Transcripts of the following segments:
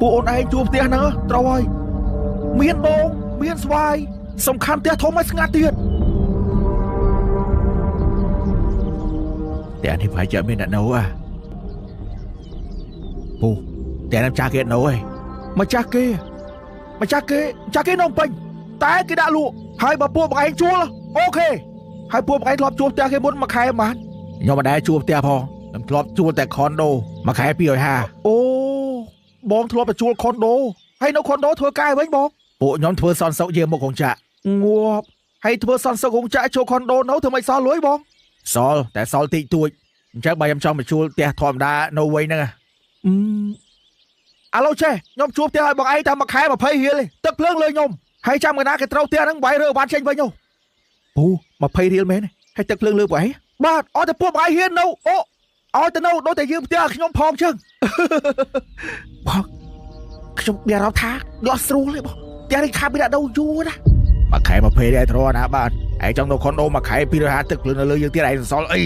ពួកអូនឯងជួបផ្ទះហ្នឹងត្រូវហើយមានដងមានស្វាយសំខាន់ផ្ទះធំឲ្យស្ងាត់ទៀតផ្ទះនេះប្រហែលជាមានអ្នកនៅអាពូផ្ទះនឹងចាស់គេនៅឯងម្ចាស់គេម្ចាស់គេម្ចាស់គេនៅពេញតែគេដាក់លក់ហើយបើពួកបងឯងជួលអូខេហើយពួកបងឯងធ្លាប់ជួលផ្ទះគេមុនមួយខែប៉ុន្មានខ្ញុំមិនដែលជួលផ្ទះផងខ្ញុំធ្លាប់ជួលតែខុនដូមួយខែ250អូបងធ្លាប់ទៅជួលខុនដូហើយនៅខុនដូធ្វើការវិញបងពួកខ្ញុំធ្វើសន្តិសុខយាមមុខរោងចក្រងាប់ហើយធ្វើសន្តិសុខរោងចក្រចូលខុនដូនៅធ្វើមិនសល់លុយបងសល់តែសល់តិចតួចអញ្ចឹងបើខ្ញុំចង់មកជួលផ្ទះធម្មតានៅវិញហ្នឹងអាឡូចេះខ្ញុំជួលផ្ទះឲ្យបងឯងតែមួយខែ20រៀលទឹកភ្លើងលើខ្ញុំហើយចាំកណាគេត្រូវផ្ទះហ្នឹងបាយរើបានចេញវិញហ៎ពូ20រៀលមែនហើយទឹកភ្លើងលើពួកឯងបាទអត់តែពួកបងឯងហ៊ាននៅអូឲ្យទៅនៅដូចតែយើងផ្ទះខ្ញុំផងចឹងបងខ្ញុំមានអារម្មណ៍ថាយកស្រួលទេបងផ្ទះនេះខាប់ពីដាក់នៅយូរណាមួយខែ20រៀលត្រូវណាបាទឯងចង់នៅខុនដូមួយខែ250ទឹកភ្លើងនៅលើយើងទៀតឯងសល់អី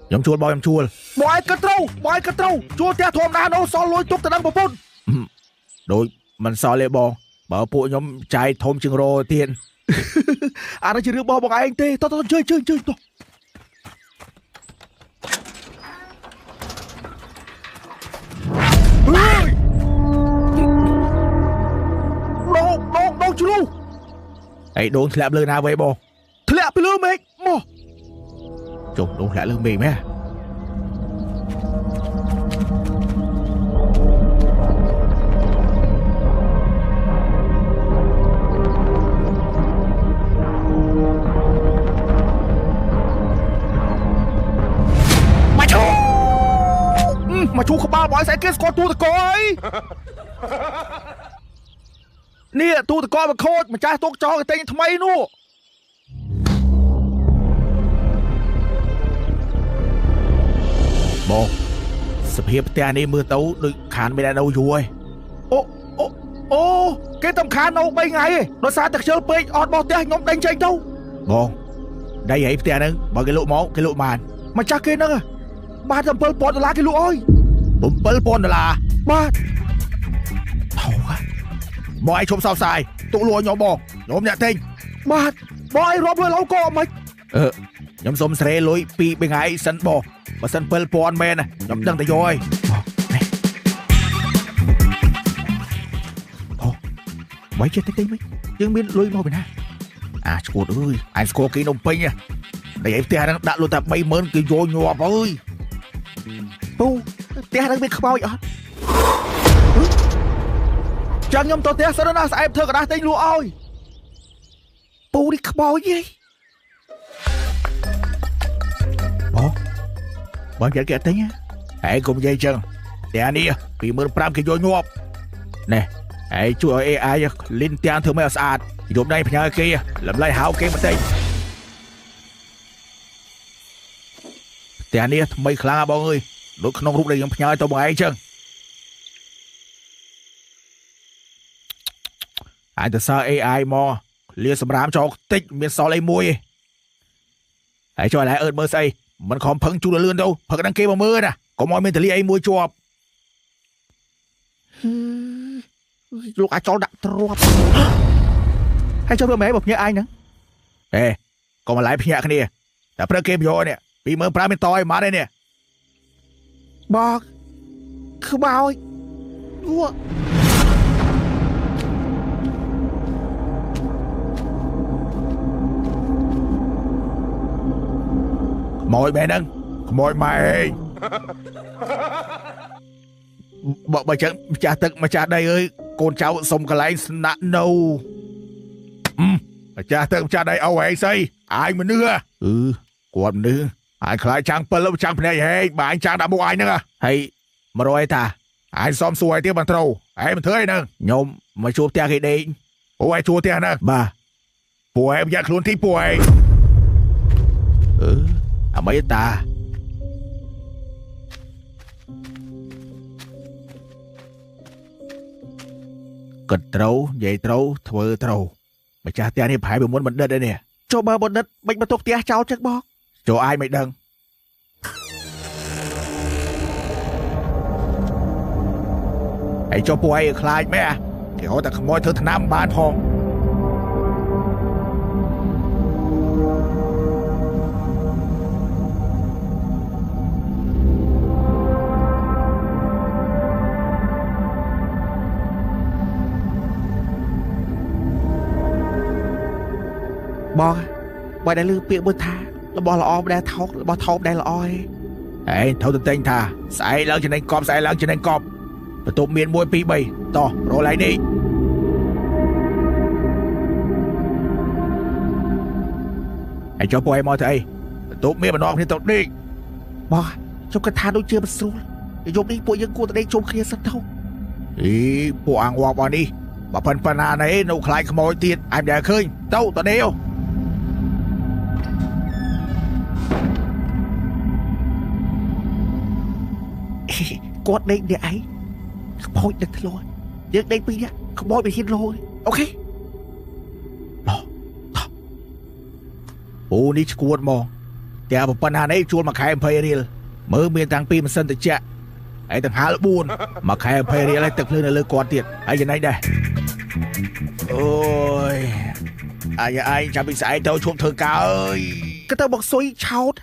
ខ្ញុំជួលបងខ្ញុំជួលបងឯងក៏ត្រូវបងឯងក៏ត្រូវជួលផ្ទះធម្មតានៅសល់លុយទុកទៅដឹងប្រពន្ធដូចមិនសល់ទេបងបើពួកខ្ញុំចាយធំជាងរទៀតអានេះជារឿងរបស់បងឯងទេតោះតោះជួយជួយជួយតោះដងជ្រុះអីដងធ្លាក់លើណាវេបងធ្លាក់ពីលើមេឃមកចុះដងធ្លាក់លើមេឃមែនមកឈូក្បាលបងឲ្យស្អែកគេស្គាល់ទូតកអីនេះទូតកមកខូចម្ចាស់ទុកចោលគេទិញថ្មីនោះបងសភាពផ្ទះនេះមើលទៅដូចខានមិនដែលនៅយូរឯងអូអូអូគេតំខាននៅ3ថ្ងៃឯងដោយសារតែខ្ជិលពេកអត់បោះផ្ទះខ្ញុំដេញចេញទៅបងដីឯងផ្ទះហ្នឹងបើគេលក់មកគេលក់បានម្ចាស់គេហ្នឹងបាទ7000ដុល្លារគេលក់អើយ7000ដុល្លារបាទថោកបងឯងឈប់សោកស្ដាយទុកលក់ឲ្យខ្ញុំបងខ្ញុំអ្នកទិញបាទបងឯងរាប់លុយឡូវក៏មិនអឺខ្ញុំសុំស្រេលុយ2 3ថ្ងៃសិនបងបើសិន7000មែនខ្ញុំដឹងតែយកហើយនេះអូបើចេះតិចតិចវិញយើងមានលុយមកពីណាអាឈួតអើយឯងស្គាល់គេនំពេញតែឯងផ្ទះហ្នឹងដាក់លុយតែ30000គេយកញាប់អើយពូផ្ទះហ្នឹងមានខ្មោចអត់ចាំខ្ញុំទៅផ្ទះសិនណាស្អែកធ្វើกระดาษទិញលក់ឲ្យពូនេះខ្មោចហីបងបងគេទិញឯងកុំនិយាយចឹងផ្ទះនេះ25000គេយកញាប់ណែឯងជួយឲ្យ AI លិនទាំងធ្វើមិនឲ្យស្អាតយប់នេះផ្ញើគេលំលៃហៅគេមកទិញផ្ទះនេះថ្មីខ្លាំងបងអើយដូចក្នុងរូបដែលខ្ញុំផ្ញើទៅបងឯងចឹងអាចទៅសើ AI មកលាសម្រាមចោលតិចមានសល់អីមួយហើយចុះឥឡូវអឺតមើលស្អីមិនខំផឹងជូរលឿនទៅផឹកហ្នឹងគេមកមើលណាកុំឲ្យមានតលីអីមួយជាប់លោកអាចចោលដាក់ទ្របហើយចុះធ្វើម៉េចបើភ្ញាក់ឯងហ្នឹងអេកុំឲ្យឡាយភ្ញាក់គ្នាតែព្រឹកគេយកនេះ25000មានតឲ្យម៉ាត់ឯនេះបងខ្មោចអូខ្មោចមែនហ្នឹងខ្មោចម៉ែឯងបើចឹងម្ចាស់ទឹកម្ចាស់ដីអើយកូនចៅសុំកន្លែងស្នាក់នៅម្ចាស់ទឹកម្ចាស់ដីអូឯងស្អីអាយមនុស្សអឺគាត់មនុស្សអញខ្លាចចាំងពិលចាំងភ្នែកហេងបើអញចាំងដាក់មុខអញហ្នឹងហើយ100តាអញសុំសួរឲ្យទៀតបានត្រូវឯងមិនធ្វើអីហ្នឹងខ្ញុំមកជួបផ្ទះគេដេកអូឯងជួបផ្ទះហ្នឹងបាទពួកឯងប្រយ័ត្នខ្លួនទីពួកឯងអឺអាម៉េចតាគិតត្រូវនិយាយត្រូវធ្វើត្រូវម្ចាស់ផ្ទះនេះប្រហែលពីមុនបណ្ឌិតឯនេះចូលបើបណ្ឌិតមិនបន្ទុកផ្ទះចោលចឹងបងចូលអាយមិនដឹង ហើយចុះពួកឯងខ្លាចមែនគេហៅតែខ្មោចធ្វើថ្នាំបានផងបងបើដែលលើពាក្យមួយថារបស់ល្អមិនដែលថោករបស់ថោកដែលល្អឯងឯងត្រូវទៅតែងថាស្អែកឡើងចំណេញកប់ស្អែកឡើងចំណេញកប់បន្ទប់មាន1 2 3តោះរកឡើងនេះឯងចុះពួកឯងមកទៅអីបន្ទប់មានម្ដងគ្នាទៅដេកបងជុំគិតថាដូចជាមិនស្រួលយប់នេះពួកយើងគួរតែដេកជុំគ្នាសិនទៅអីពួកអាងវ៉ាប់អស់នេះបើប៉ុណ្ណានេះនៅខ្លាចខ្មោចទៀតឯងមិនដែលឃើញទៅតដេកគាត់ដេកម្នាក់ឯងខ្មោចដឹកធ្លាន់យើងដេកពីរនាក់ខ្មោចវាហ៊ានលោអូខេឡោថោអូនេះឈួតមកតែប៉ុណ្ណានេះជួលមួយខែ20រៀលមើលមានតាំងពីម៉ាស៊ីនត្រជាក់ហើយទាំងហាល4មួយខែ20រៀលហើយទឹកភ្លើងនៅលើគាត់ទៀតហើយចំណេញដែរអូយអាយឯងចាំពីស្អែកទៅឈប់ធ្វើការអើយក៏ទៅមកស៊ុយឆោត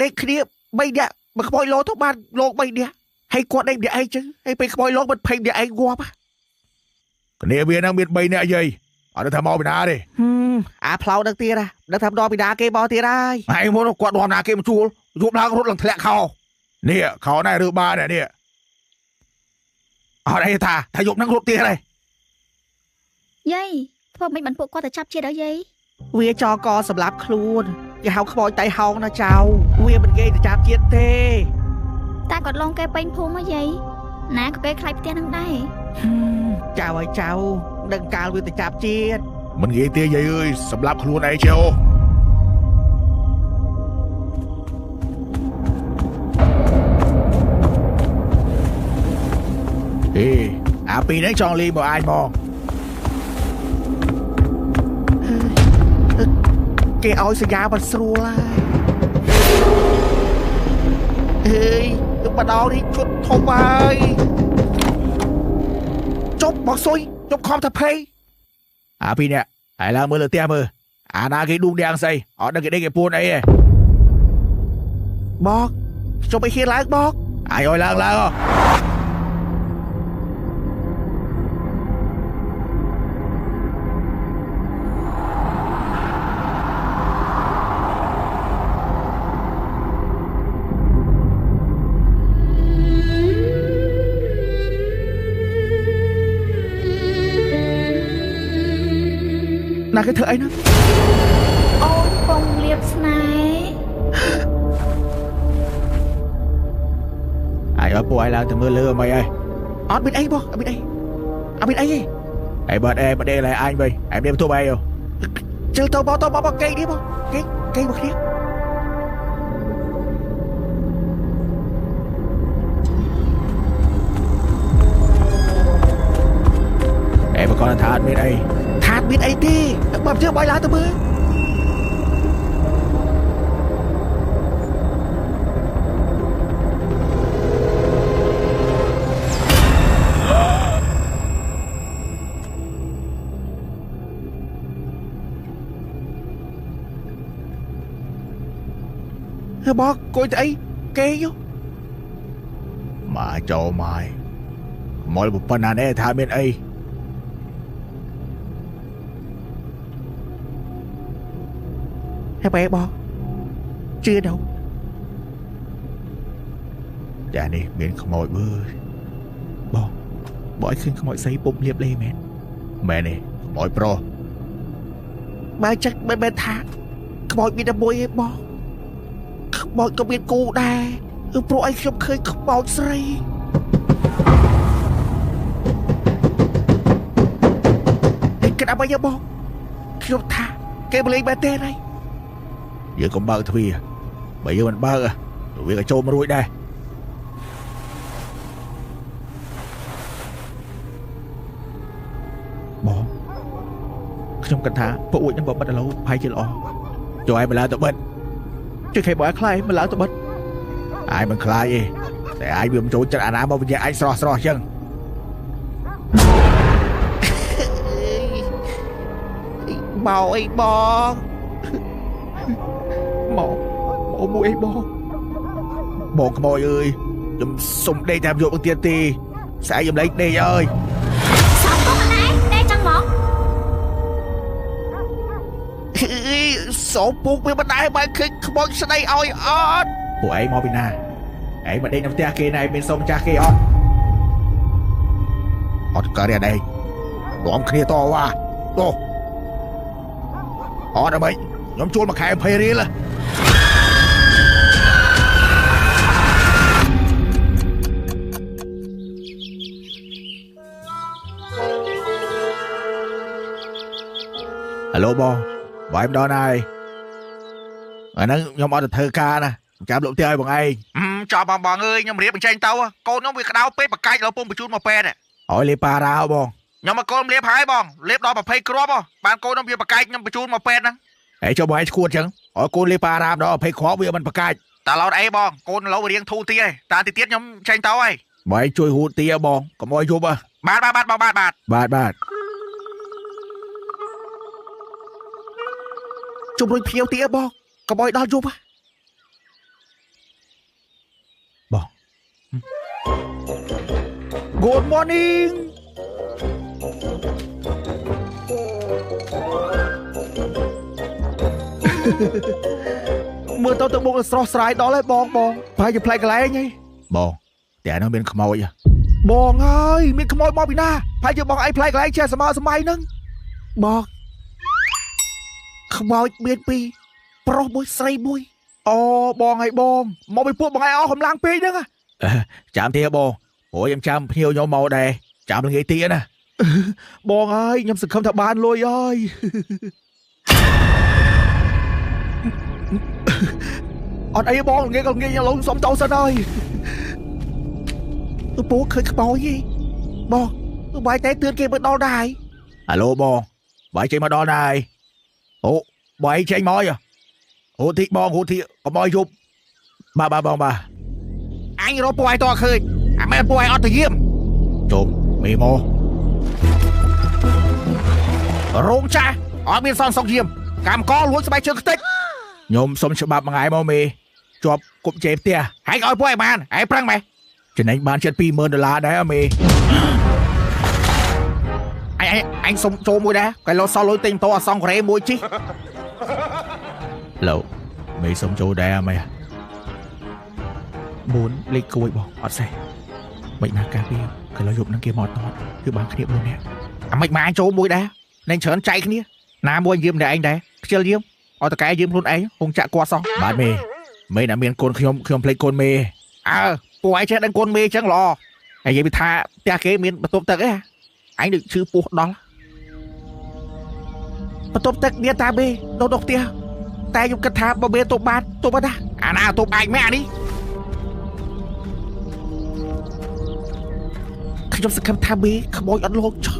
ដេកគ្នា3នាក់មកខ្មោចលោទៅបានលោក3នាក់ហើយគាត់ដេកម្នាក់ឯងចឹងហើយពេលខ្មោចលោកមិនភ័យម្នាក់ឯងងាប់គ្នាវានឹងមាន3នាក់យាយអត់ដឹងថាមកពីណាទេអាផ្លោដឹងទៀតណាដឹងថាដល់ពីណាគេមកទៀតហើយហើយមុនគាត់នាំណាគេមកជួលយប់ឡើងរត់ឡើងធ្លាក់ខោនេះខោណែឬបាននេះអត់អីថាថាយប់ហ្នឹងរត់ទៀតហើយយាយធ្វើមិនបានពួកគាត់ទៅចាប់ជាតិដល់យាយវាចកសម្រាប់ខ្លួនគេហៅខ្មោចតៃហោងណាចៅវាមិនគេទៅចាប់ជាតិទេតែគាត់លងគេពេញភូមិហ៎យាយណាក៏គេខ្លាចផ្ទះនឹងដែរចៅឲ្យចៅដឹងកាលវាទៅចាប់ជាតិមិនងាយទេយាយអើយសម្រាប់ខ្លួនឯងចេះអូអេអាពីនេះចង់លីមកអញមកគេឲ្យសញ្ញាមិនស្រួលហើយអេយបដនេះជុតធំហើយចប់មកស៊ុយជប់ខំថាភ័យអាពីនេះហើយឡើងមើលលើផ្ទះមើលអាណាគេឌូងដៀងស្អីអត់ដឹងគេដេកគេពួនអីទេបងជប់ឲ្យហ៊ានឡើងបងអាយឲ្យឡើងឡើងណាគេធ្វើអីណាអូនពងលៀបស្នេហ៍អាយឲ្យពួកឯងឡើងទៅមើលលើអីអីអត់មានអីបងអត់មានអីអត់មានអីទេអីបើអេបើដេកឡើយអញវិញអញមានបន្ទប់អីជិលទៅបងទៅបងគេនេះបងគេគេមកគ្នាអេបើគាត់ថាអត់មានអីថាមានអីទេបើជឿបាយឡើងទៅមើលហឺបងគួយទៅអីគេយោមកចូលមកមកប៉ុណ្ណានេះថាមានអីហើយបែបងជឿđâuចានេះមានខ្មោចវើបងបងឲ្យឃើញខ្មោចស្អីពុំលៀបលេមែនមែនទេខ្មោចប្រុសបើចឹកមិនមែនថាខ្មោចមានតែមួយទេបងខ្មោចក៏មានគូដែរគឺព្រោះឲ្យខ្ញុំឃើញខ្មោចស្រីឯគិតអ្វីបងខ្ញុំថាគេមកលេងបែរទេហើយយើងកុំបើកទ្វារបើយើងមិនបើកវាក៏ចូលមករួចដែរបងខ្ញុំគិតថាពួកអួចនឹងបើបិទឥឡូវប្រហែលជាល្អចូលឲ្យមកឡើងទៅបិទជួយគេបើឲ្យខ្លាយមកឡើងទៅបិទអាយមិនខ្លាចទេតែអាយវាមិនចូលចិត្តអាណាមកវិញអាយស្រស់ស្រស់អញ្ចឹង មកអីបងមកមកមួយអីបងបងក្មួយអើយខ្ញុំសុំដេកតាមយកទៀតទេស្អែកខ្ញុំលែងដេកអើយសោកកណែដេកចឹងមកសោពុកវាមិនដែរបើឃើញខ្មោចស្ដីឲ្យអត់ពួកឯងមកពីណាឯងមកដេកនៅផ្ទះគេណែមានសុំចាស់គេអត់អត់កើតទេឯងនាំគ្នាតវ៉ាតោះអត់អ្វីខ្ញុំជួលមួយខែ20រៀលហៅឡូបងបាយម្ដងហើយអាហ្នឹងខ្ញុំអត់ទៅធ្វើការណាចាំលុបផ្ទះឲ្យបងឯងចប់បងបងអើយខ្ញុំរៀបបញ្ចេញទៅកូនខ្ញុំវាក្តៅពេកបកាច់លោពុំបញ្ជូនមកពេទ្យឲ្យលេប៉ារ៉ាបងខ្ញុំមកកូនលេបហើយបងលេបដល់20គ្រាប់បានកូនខ្ញុំវាបកាច់ខ្ញុំបញ្ជូនមកពេទ្យហ្នឹងហើយចុះបងឯងឈួតចឹងឲ្យកូនលេប៉ារ៉ាដល់20គ្រាប់វាមិនបកាច់តើឡោតអីបងកូនឡូវរៀងធូរទីហើយតាទីទៀតខ្ញុំចេញទៅហើយបងឯងជួយហូតទីបងកុំឲ្យយប់បាទបាទបងបាទបាទបាទបាទជំរុញភ្ញៀវទីបងកុំឲ្យដល់យប់បង Good morning មើលទៅទឹកមុខស្រស់ស្រាយដល់ហើយបងបងប្រហែលជាប្លែកកន្លែងហីបងតែនោះមានខ្មោចបងហើយមានខ្មោចមកពីណាប្រហែលជាបងឯងប្លែកកន្លែងចេះសម័យសម័យហ្នឹងបងខ្មោចមានពីរប្រុសមួយស្រីមួយអូបងហើយបងមកពីពួកបងឯងអស់កម្លាំងពេកហ្នឹងចាំទេបងព្រោះខ្ញុំចាំភ្ញៀវខ្ញុំមកដែរចាំល្ងាចទៀតណាបងហើយខ្ញុំសង្ឃឹមថាបានលុយហើយអត់អីបងល្ងាចក៏ល្ងាចឡូវសុំទៅសិនហើយពូឃើញខ្មោចហីបងបាយតែទឿនគេមើលដល់ដែរអាឡូបងបាយចេញមកដល់ដែរអូបាយចេញមកហូតទីបងហូតទីកុំឲ្យយប់បាទបាទបងបាទអញរកពួកឯងតឃើញអាមែនពួកឯងអត់ទៅយាមជុំមេមករោងចាស់អត់មានសងសុកយាមកម្មកលួចស្បែកជើងខ្ទេចខ្ញុំសុំច្បាប់មួយថ្ងៃមកមេជាប់គប់ជេផ្ទះហើយឲ្យពួកឯងបានឯងប្រឹងម៉េះចំណេញបានជិត20000ដុល្លារដែរមេអញសុំចូលមួយដែរកែលោសល់លុយទិញម៉ូតូអសង្កូរ៉េមួយជីឡូមេសុំចូលដែរមេ4លេខគួយបងអត់សេះមិនណាកាពីកែលោយប់នឹងគេមកតតគឺបានគ្នា4នាក់អាមិនមកអញចូលមួយដែរនឹងច្រើនចែកគ្នាណាមួយយាមតែឯងដែរខ្ជិលយាមឲ្យតកែយាមខ្លួនឯងហងចាក់គាត់សោះបាទមេមេណាមានកូនខ្ញុំខ្ញុំភ្លេចកូនមេអើពួកឯងចេះដឹងកូនមេអញ្ចឹងល្អហើយនិយាយពីថាផ្ទះគេមានបន្ទប់ទឹកឯងអញដូចឈឺពោះដល់បន្ទប់ទឹកមានតាបេដល់ផ្ទះតែខ្ញុំគិតថាបើមេទប់បានទប់អត់ណាអាណាទប់អាចមែនអានេះខ្ញុំសង្ឃឹមថាមេខ្មោចអត់លោកចុះ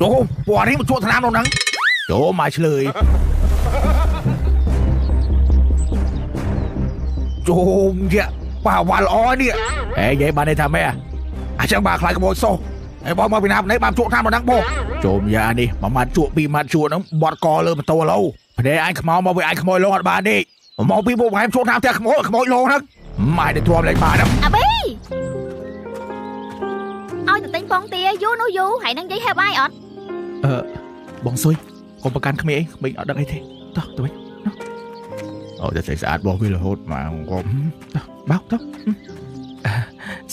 អូពួកនេះមកជួបថ្នាំនោះហ្នឹងចូលមកឆ្លើយជុំយ៉ាប៉ាវ៉ាល់អនេះអេនិយាយបានន័យថាម៉េចអញ្ចឹងបាទខ្លាចក្មួយសោះហើយបងមកពីណានេះបានជួបតាមដល់ហ្នឹងបងជុំយ៉ានេះមួយម៉ាត់ជួបពីរម៉ាត់ជួបហ្នឹងបត់កលើម៉ូតូឡូភ្នែកអញខ្មៅមកវិញអញខ្មោចលងអត់បានទេមកពីពួកឯងជួបតាមផ្ទះខ្មោចខ្មោចលងហ្នឹងម៉ែទៅទ្រាំលេងបានអាបេឲ្យទៅទិញពងទាយូរនោះយូរហើយនឹងនិយាយហេបបាយអត់អឺបងស៊ុយកុំប្រកាន់ក្មេងអីក្មេងអត់ដឹងអីទេតោះទៅវិញអូតែស្អាតរបស់វារហូតមកកុំតោះបោកតោះ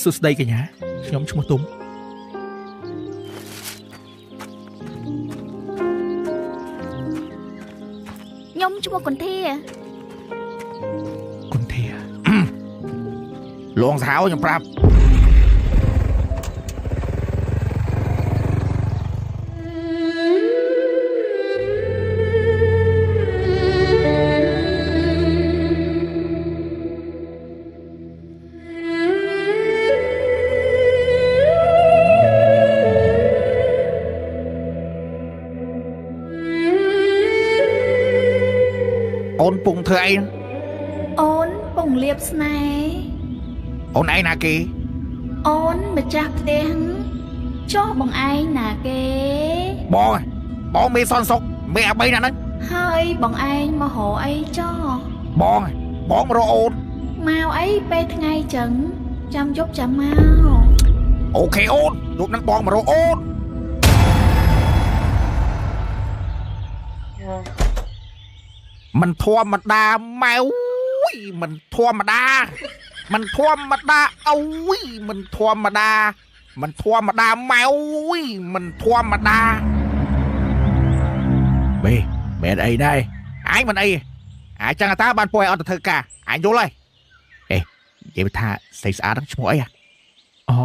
សួស្តីកញ្ញាខ្ញុំឈ្មោះទុំខ្ញុំឈ្មោះគុនធាគុនធាលងសាហាវខ្ញុំប្រាប់អូនពងធ្វើអីអូនពង ងលៀបស្នេហ៍អូនឯងណាគេអូនម្ចាស់ផ្ទះចុះបងឯងណាគេបងបងមេសនសុកមេអាបីណាហ្នឹងហើយបងឯងមករកអីចោបងបងមករកអូនមកអីពេលថ្ងៃចឹងចាំយប់ចាំមកអូខេអូនយប់ហ្នឹងបងមករកអូនមិនធម្មតាម៉ែវមិនធម្មតាមិនធម្មតាអូយមិនធម្មតាមិនធម្មតាម៉ែវមិនធម្មតាបេមែនអីដែរអញមិនអីអាចចឹងតាបានពួយអត់ទៅធ្វើការអញយល់ហើយអេនិយាយថាស្អីស្អាតហ្នឹងឈ្មោះអីអូ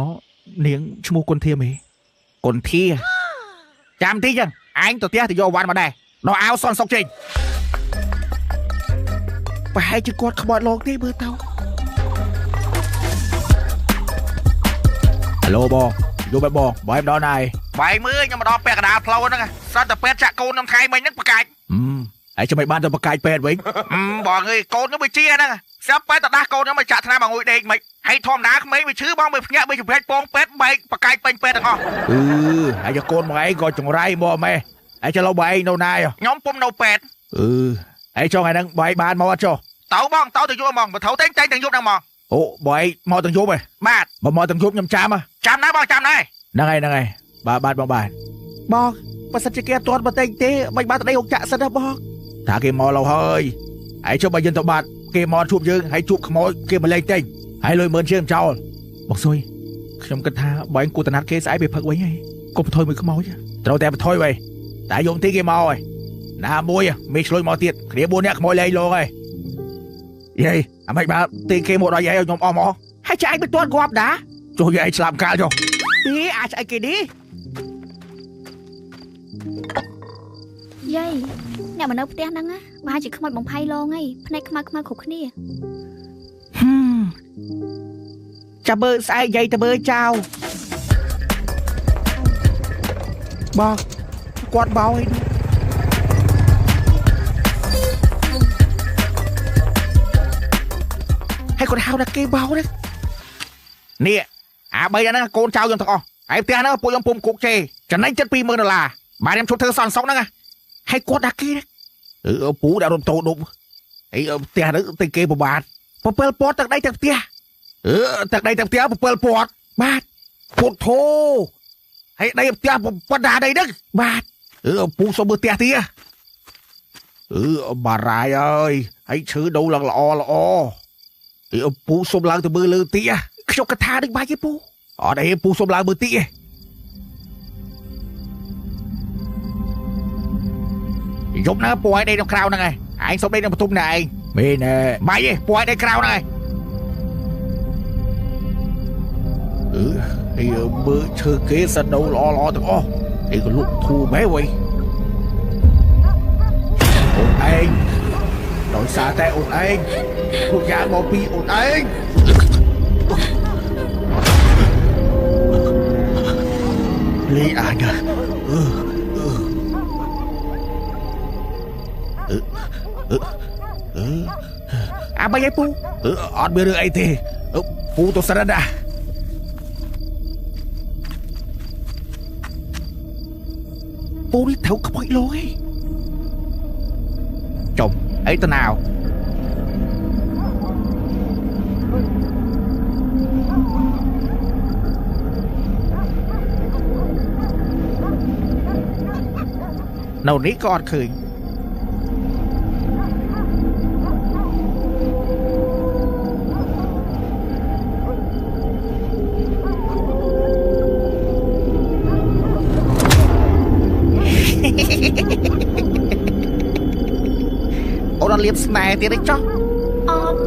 នាងឈ្មោះគុណធាមេគុណធាចាំតិចចឹងអញទៅផ្ទះទៅយកវ៉ាន់មកដែរដល់អាវសនសុកចេញប្រហែលជាគាត់ខ្មោចលោកទេមើលទៅហៅឡូបងយកបែបបងបាយម្ដងណាយបាយមើលខ្ញុំមកដល់ពាក់កណ្ដាលផ្លូវហ្នឹងស្រាប់តែពេទ្យចាក់កូនខ្ញុំថ្ងៃមិញហ្នឹងប្រកាច់ហើយចាំមិនបានទៅប្រកាច់ពេទ្យវិញបងអើយកូនខ្ញុំវាជាហ្នឹងស្រាប់ពេទ្យទៅដាស់កូនខ្ញុំមកចាក់ថ្នាំមកងុយដេកមិនហើយធម្មតាក្មេងវាឈឺបងវាភ្ញាក់វាជំរាចពងពេទ្យបែកប្រកាច់ពេញពេទ្យទាំងអស់អឺហើយកូនមកឯងក៏ចង្រៃមកម៉េះហើយចុះលោកបងឯងនៅណាខ្ញុំពុំនៅពេទ្យអឺហើយចុះថ្ងៃហ្នឹងបងឯងបានមកអត់ចុះតើបងតើទៅយប់ហ្មងបើត្រូវតែតែទាំងយប់ហ្នឹងហ្មងអូបងឯងមកទាំងយប់ហ៎បាទបើមកទាំងយប់ខ្ញុំចាំចាំណាបងចាំដែរហ្នឹងហើយហ្នឹងហើយបាទបាទបងបាទបងបើសិនជាគេអត់ទាន់មកតែងទេមិនបានទៅដីហុកចាក់សិនណាបងថាគេមកឡូវហើយហើយចុះបើយើងទៅបាត់គេមកជួបយើងហើយជួបខ្មោចគេមកលេងទិញហើយលុយម៉ឺនជាងចោលបងស៊ុយខ្ញុំគិតថាបើឯងគួរតណាត់គេស្អែកពេលផឹកវិញហើយកុំបន្ថយមួយខ្មោចត្រូវតែបន្ថយវិញតែយំទីគេមកហើយណាមួយមេឆ្លុយមកទៀតគ្នា4នាក់ខ្មោចលេងលងហើយយាយអាម៉េចបាទទីគេមកដល់យាយឲ្យខ្ញុំអស់មកហើយចាឯងមិនទាន់គាប់តាចុះយាយឆ្លាប់កាលចុះទីអាចស្អីគេនេះយាយអ្នកមកនៅផ្ទះហ្នឹងណាប្រហែលជាខ្មោចបងផៃលងហើយភ្នែកខ្មៅខ្មៅគ្រប់គ្នាចាំមើលស្អែកយាយទៅមើលចៅបងគាត់បោឲ្យហើយគាត់ហៅដល់គេបោនេះនេះអាបីហ្នឹងកូនចៅយើងទាំងអស់ហើយផ្ទះហ្នឹងពួកខ្ញុំពុំគុកជេចំណេញចិត្ត20000ដុល្លារបាទខ្ញុំឈប់ធ្វើសន្តិសុខហ្នឹងហើយគាត់ដាក់គេអឺពូដាក់រំតោដប់ហើយផ្ទះហ្នឹងទៅគេប្របាទ7ពាន់ទឹកដីទឹកផ្ទះអឺទឹកដីទឹកផ្ទះ7ពាន់បាទពុទ្ធោហើយដីផ្ទះបណ្ដាដីហ្នឹងបាទអឺពូសុំមើលផ្ទះទៀតអឺបារាយអើយហើយឈើដូរឡើងល្អល្អអឺពូសុំឡើងទៅមើលលើទីខ្ញុំកថាដូចបាច់ទេពូអត់អីពូសុំឡើងមើលទីយប់ណាពូឲ្យដេកនៅក្រៅហ្នឹងឯងឯងសុំដេកនៅបន្ទប់ណាឯងមែនទេបាយទេពូឲ្យដេកក្រៅហ្នឹងឯងអឺហើយមើលឈើគេសដូរល្អល្អទាំងអស់ឯងក៏លក់ធូរម៉េះវ៉ៃអូនឯងដោយសារតែអូនឯងពួកយ៉ាងមកពីអូនឯងលេអាញអឺអឺអាបាយពូអត់មានរឿងអីទេពូទៅសិនណាពូនេះត្រូវខ្មោចលោកឯងចុំអីទៅណានៅនេះក៏អត់ឃើញអូនអត់លៀបស្នេហ៍ទៀតទេចុះអត់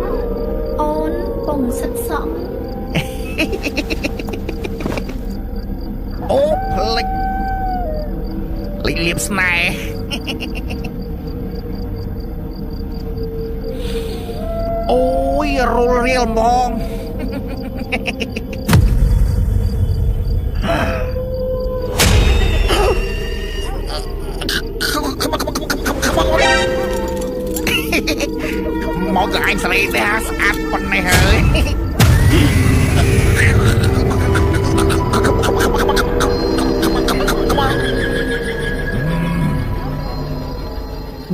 អូនពងសិតសក់អូផ្លិចលិចលៀបស្នេហ៍អូយរុលរៀលហ្មងមក ចក៏ឯងស្រីទេហាស្អាតប៉ុណ្ណេះហើយ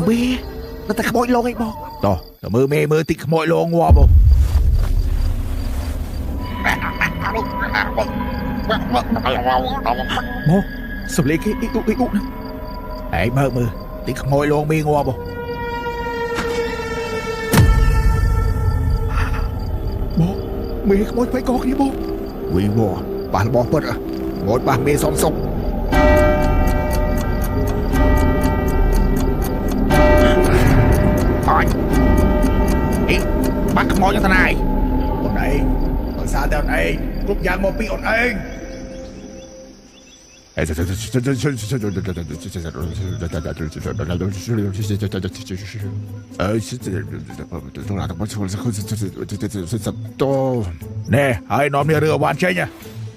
វាដល់តែខ្មោចលងអីបងតោះទៅមើលមេមើលតិចខ្មោចលងងាប់មកសំលេងគេអ៊ីអ៊ូអ៊ីអ៊ូណាឯងបើកមើលតិចខ្មោចលងមេងាប់បងមេខ្មោចไปកគ្នាបងវីវប៉ះរបស់ពិតខ្មោចប៉ះមេសំសុកអញអីបាក់ខ្មោចយ៉ាងណាអូនឯងដោយសារតែអូនឯងគ្រប់យ៉ាងមកពីអូនឯងណែហើយនាំនេះរឿងអវ៉ាន់ចេញ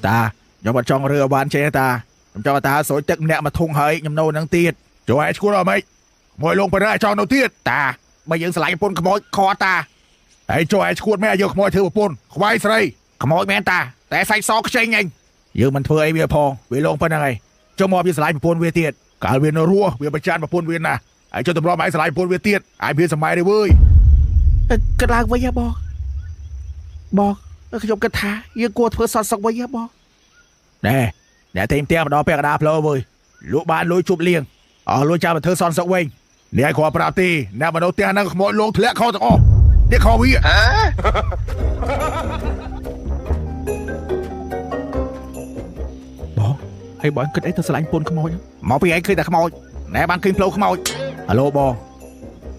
តាខ្ញុំអត់ចង់រឿងអវ៉ាន់ចេញតាខ្ញុំចង់តាស្រោចទឹកម្នាក់មកធុងហើយខ្ញុំនៅនឹងទៀតចូលឯងឈួតអត់ម៉េចមួយលងទៅចង់នៅទៀតតាបើយើងស្រឡាញ់ប្រពន្ធខ្មោចខតាហើយចូលឯងឈួតមែនយកខ្មោចធ្វើប្រពន្ធខ្វាយស្រីខ្មោចមែនតាតែសាច់សខ្ចីអញយើងមិនធ្វើអីវាផងវាលងប៉ុណ្្នឹងហើយចុះមកវាស្រឡាញ់ប្រពន្ធវាទៀតកាលវានៅរស់វាប្រច័នប្រពន្ធវាណាហើយចុះតម្រាំឯងស្រឡាញ់ប្រពន្ធវាទៀតឯងវាសម័យទេវើយគិតឡើងវិញហ៎បងបងខ្ញុំគិតថាយើងគួរធ្វើសតសុកវិញហ៎បងណែអ្នកទេមផ្ទះមកដល់ពាក់កណ្ដាលផ្លូវវើយលក់បានលុយជប់លៀងអស់លុយចាំមកធ្វើសនសុកវិញនេះឯងគ្រាន់ប្រាប់ទេអ្នកមកនៅផ្ទះហ្នឹងខ្មោចលងធ្លាក់ខោទាំងអស់នេះខោវាបងហើយបងគិតអីទៅស្រឡាញ់ពូនខ្មោចមកពីឯងឃើញតែខ្មោចណែបានឃើញផ្លូវខ្មោចហៅឡូបង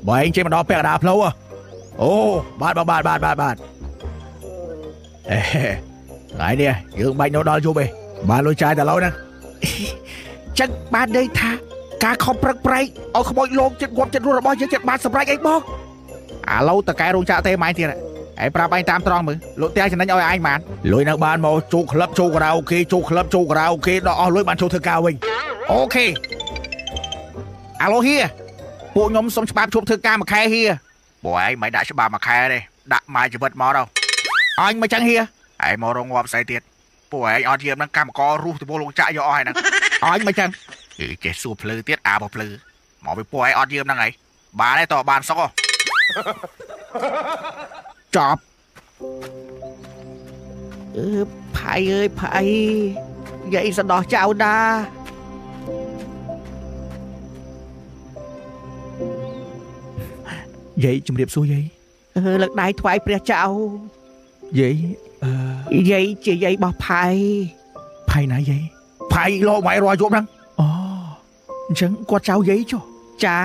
បងឯងចេញមកដល់ពាក់កណ្ដាលផ្លូវអូបាទបងបាទបាទបាទបាទអេថ្ងៃនេះយើងបាច់នៅដល់យប់ឯងបានលុយចាយតែឡូវហ្នឹងចឹងបានន័យថាការខំប្រឹងប្រែងឲ្យខ្មោចលោកចិត្តងាប់ចិត្តរស់របស់យើងចិត្តបានសម្រេចអីបងអាឡូវតកែរោងចក្រទេម៉ែទៀតឯងប្រាប់ឯងតាមត្រង់មើលលោកផ្ទះចំណេញឲ្យឯងបានលុយនៅបានមកចូលក្លឹបចូលការ៉ាអូខេចូលក្លឹបចូលការ៉ាអូខេដល់អស់លុយបានចូលធ្វើការវិញអូខេអាឡូហៀពួកខ្ញុំសុំច្បាប់ឈប់ធ្វើការមួយខែហៀពួកឯងមិនដាក់ច្បាប់មួយខែទេដាក់ម៉ែជីវិតមកដល់អញមកចឹងហៀឯងមករងងាប់ស្អីទៀតពួកឯងអត់យាមនឹងកម្មកររស់ទៅពលលោកចាក់យកអស់ហើយហ្នឹងអញមកចឹងចេះសួរភ្លឺទៀតអាបើភ្លឺមកពីពួកឯងអត់យាមហ្នឹងឯងបានទេតបានសុកចប់អឺផៃអើយផៃយាយសដោះចៅណាយាយជំរាបសួរយាយលើកដៃថ្វាយព្រះចៅយាយយាយជាយាយរបស់ផៃផៃណាយាយផៃលោកម៉ែរាល់យប់ហ្នឹងអូអញ្ចឹងគាត់ចៅយាយចុះចា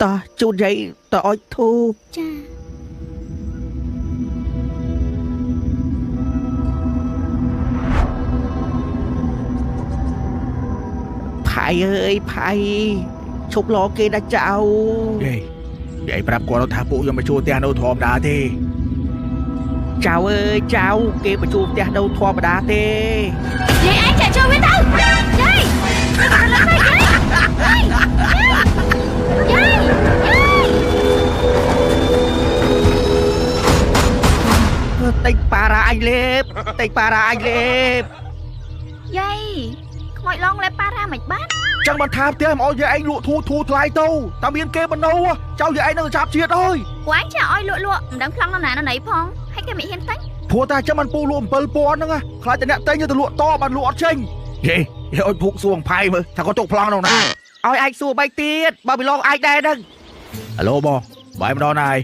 តោះជូនយាយទៅអុជធូបចាផៃអើយផៃឈប់លោគេដល់ចៅយាយយាយប្រាប់គាត់ថាពួកខ្ញុំមកជួលផ្ទះនៅធម្មតាទេចៅអើយចៅគេមកជួលផ្ទះនៅធម្មតាទេយាយឯងចាក់ចូលវាទៅយាយយាយយាយ តិចប៉ារ៉ាអញលេបតិចប៉ារ៉ាអញលេបយាយខ្មោចឡងលេបប៉ារ៉ាមិនបានចឹងបានថាផ្ទះមកឲ្យយាយឯងលក់ធូរធូរថ្លៃទៅតែមានគេមិននៅចៅយាយឯងនឹងចាប់ជាតិអើយពួកឯងចាឲ្យលក់លក់មិនដឹងប្លង់នៅណានៅណីផងហើយគេមិនហ៊ានទិញព្រោះតែចាំបានពូលក់7000ហ្នឹងខ្លាចតែអ្នកទិញទៅលក់តបានលក់អត់ចេញយេយឲ្យភូកសួងផៃមើលថាគាត់ទុកប្លង់នៅណាឲ្យឯងសួរបីទៀតបើពីឡងឯងដែរហ្នឹងហៅឡូបងបាយម្ដងណាហើយ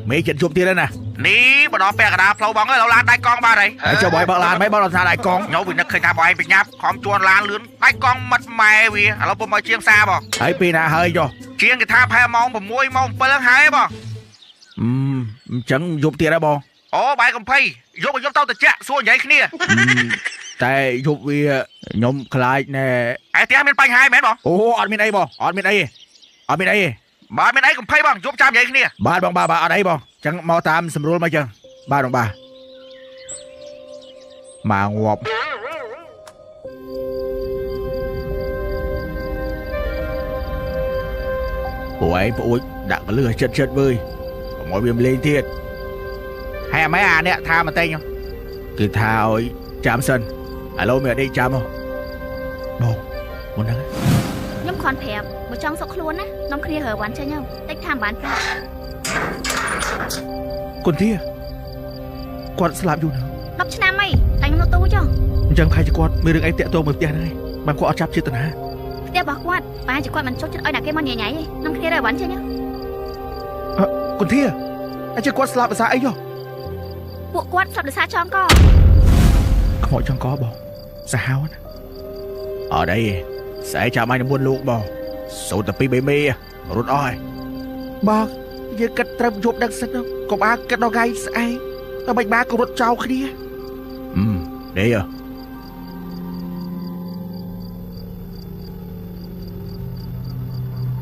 មេចិត្តជប់ទៀតហើយណានេះមកដល់ពាក់កណ្ដាលផ្លូវបងអើយឡានដៃកង់បាទហើយហើយចុះបងបើកឡានមិនបើកដល់ថាដៃកង់ខ្ញុំវានឹកឃើញថាបងឯងប្រញាប់ខំជួនឡានលឿនដៃកង់មិត្តម៉ែវាឥឡូវពុំមកជាងសាបងហើយពេលណាហើយចុះជាងគេថាផែម៉ោង6ម៉ោង7ហើយបងអញ្ចឹងយប់ទៀតហើយបងអូបាយកំភៃយប់យប់ទៅតិចសួរនិយាយគ្នាតែយប់វាខ្ញុំខ្លាចណែឯផ្ទះមានបញ្ហាមែនបងអូអត់មានអីបងអត់មានអីអត់មានអីបាទមានអីកំភៃបងយប់ចាំនិយាយគ្នាបាទបងបាទអត់អីបងចឹងមកតាមស្រួលមកចឹងបាទបងបាទមកងាប់ពួកឯងប្អូនដាក់កលឹះចិត្តចិត្តវើយកុំ យវាមិនលេងទៀតហើយអាម៉ែអាអ្នកថាមកតែងគឺថាឲ្យចាំសិនឥឡូវមានអីចាំហ៎បងមុនហ្នឹងខ្ញុំគ្រាន់ប្រាប់បើចង់សុខខ្លួនណានាំគ្នារើវ៉ាន់ចេញតិចថាមិនបានប្រាប់គុនធាគាត់ស្លាប់យូរណាស់10ឆ្នាំអីតែខ្ញុំនៅទូចអញ្ចឹងប្រហែលជាគាត់មានរឿងអីតាក់ទងមួយផ្ទះហ្នឹងឯងបានគាត់អត់ចាប់ចេតនាផ្ទះរបស់គាត់ប្រហែលជាគាត់មិនចូលចិត្តឲ្យអ្នកគេមកញ៉ៃញ៉ៃឯងនាំគ្នារើវ៉ាន់ចេញអឺគុនធាអញ្ចឹងគាត់ស្លាប់ដោយសារអីយោពួកគាត់ស្លាប់ដោយសារចងកខ្មោចចងកបងសាហាវណាអត់អីស្អែកចាំឲ្យនមុនលោកបងសូត្រតែពី3មេរត់អស់ហើយបងយើងគិតត្រឹមយប់ដឹងសិនកុំអាគិតដល់ថ្ងៃស្អែកតែមិនបានក៏រត់ចោលគ្នាដេ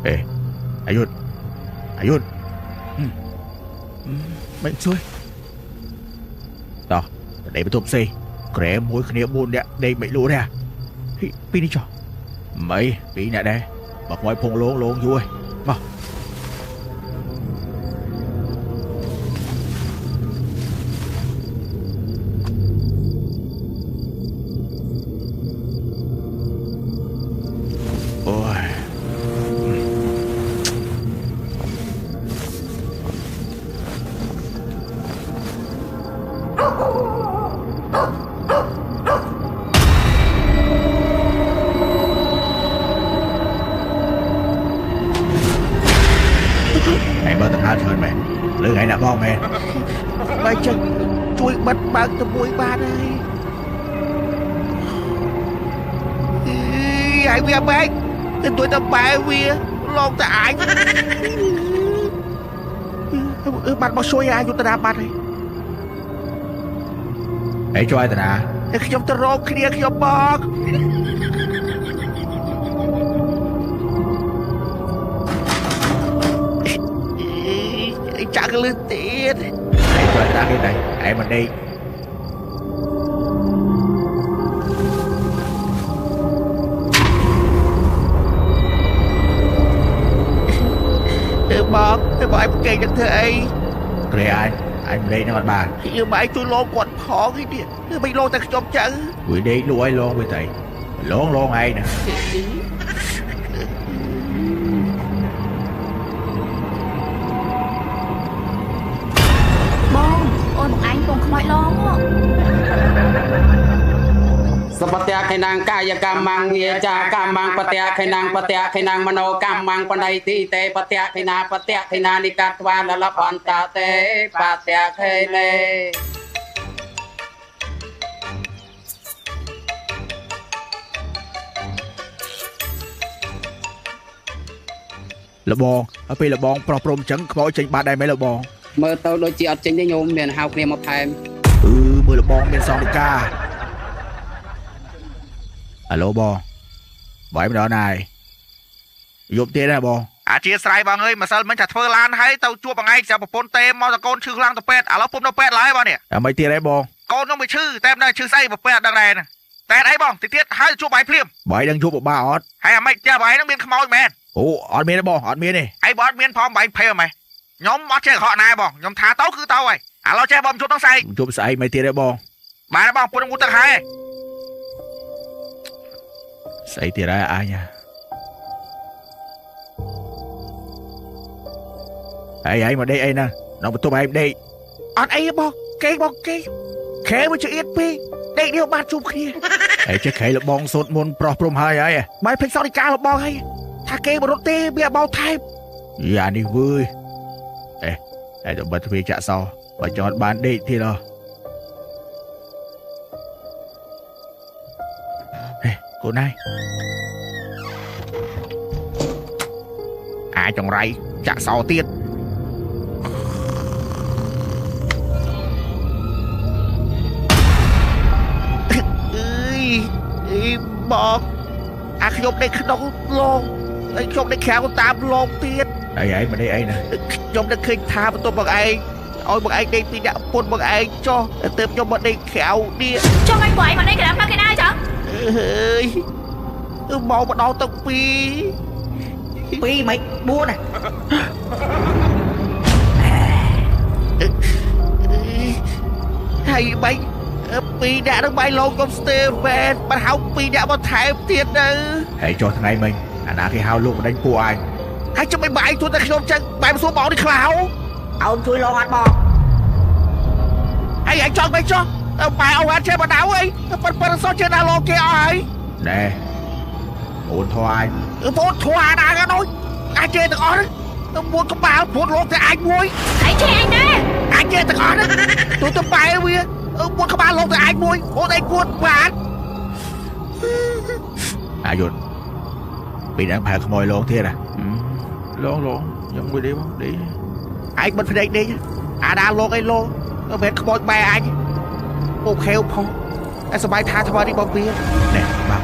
អេអាយុអាយុមិនជួយតោះដេកបន្ទប់ផ្សេងក្រែមួយគ្នា4នាក់ដេកមិនលក់ទេពីរនេះចុះមិនពីរនាក់ដែរបើខ្មោចភងលងលងយូរហើយមកអូយលើថ្ងៃណាបងមែនបើចឹងជួយបិទបើកទៅមួយបានហើយអីហើយវាបែកទៅទួយទៅបែវាឡងតែអាចបាត់មកជួយអាយុតារាបាត់ហើយអីជួយតារាខ្ញុំទៅរកគ្នាខ្ញុំបងចាក់លឺទៀតឯងជួយតាគេដែរឯងមិនដេកទៅបងទៅបងឯងគេនឹងធ្វើអីក្រែឯងឯងមិនដេកនឹងអត់បានយើងមកឯងជួយលងគាត់ផងឯនេះគឺមិនលងតែខ្ញុំចឹងវាដេកលក់ឲ្យលងវាតែលងលងឯងណាសពតៈខេណាងកាយកម្មងវាចាកម្មងបតៈខេណាងបតៈខេណាងមโนកម្មងបណៃទីតេបតៈខេណាបតៈខេណានិកាត្វាលលភន្តាតេបតៈខេនេលបងហើយពេលលបងប្រុសព្រំចឹងខ្មោចចេញបាត់ដែរមែនលបងមើលទៅដូចជាអត់ចេញទេញោមមានហៅគ្នាមកថែមអឺមើលលបងមានសងនិកាអាឡូបងបាយម្ដងណាយយប់ទៀតដែរបងអធិស្ឋានបងអើយម្សិលមិញថាធ្វើឡានហើយទៅជួបបងឯងស្រាប់ប្រពន្ធទេមកតកូនឈឺខ្លាំងទៅពេទ្យឥឡូវពុំនៅពេទ្យឡើយបងនេះតែមិនទៀតទេបងកូនខ្ញុំវាឈឺតែមិនដឹងឈឺស្អីពេទ្យអត់ដឹងដែរណាតែអីបងតិចទៀតហើយជួបបាយភ្លាមបាយដឹងជួបបាអត់ហើយអាម៉េចចាបងឯងនឹងមានខ្មោចមែនអូអត់មានទេបងអត់មានទេអីបងអត់មានផងបាយភ័យហ្មងខ្ញុំអត់ចេះកុហកណាបងខ្ញុំថាទៅគឺទៅហើយឥឡូវចេះបងជួបដល់ស្អែកជួបស្អែកមិនទៀតទេបងបាទបងពុនងូទឹកហើយស្អីទៀតហើយអញអីអីមកដេកអីណានៅបន្ទប់ឯងដេកអត់អីបងគេបងគេខែមួយចៀតពេកដេកនេះបានជួបគ្នាអីចេះខែលបងសូត្រមុនប្រុសព្រំហើយហើយបាយភ្លេចសោនិកាលបងហើយថាគេបរត់ទេវាបោថែបយ៉ានេះវើយអេតែទៅបិទទ្វារចាក់សោបើចង់បានដេកទៀតហ៎ហេកូនឯងអាចង្រៃចាក់សោទៀតអើយអីបងអាខ្ញុំដេកក្នុងឡងហើយខ្ញុំដេកក្រៅតាមឡងទៀតអីឯងមិនដេកអីណាខ្ញុំនឹកឃើញថាបន្ទប់បងឯងឲ្យបងឯងដេកពីអ្នកពុនបងឯងចុះទៅខ្ញុំមកដេកក្រៅនេះចុះឲ្យបងឯងមកដេកក្រៅមកគេដែរចុះអើយមកម្ដងទៅពីរពីរមិន4ណា ហើយបីពីរអ្នកនឹងបាយលោកខ្ញុំស្ទើរមែនបាត់ហៅពីរអ្នកមកថែមទៀតទៅហើយចុះថ្ងៃមិញអាណាគេហៅលោកបណ្ដេញពួកឯងហើយចាំមិនបាយទួតែខ្ញុំចឹងបែបសួរបងនេះខ្លៅអូនជួយលោកអត់បងហើយឯងចង់មិនចុះបាយអូនអត់ចេះបដៅអីប៉ិនសោះចេះដល់លោកគេអស់ហើយណែអូនធွာអញអូនធွာណាក៏ដូចអាចចេះទាំងអស់ទៅមួយកបាលព្រោះលោកតែអាចមួយហើយចេះអញដែរអាចចេះទាំងអស់ទូទៅបែវាមួយកបាលលោកតែអាចមួយអូនឯងគួតបានអាយុពីនឹងផែខ្មោយលងទៀតហ៎លងខ្ញុំមួយដេបងដេឯងមិនភ្នែកដេកអាដាលោកអីលោកមិនខ្មោចបែអញអូខេផងតែសម័យថាថ្មនេះបងវាណែបាទ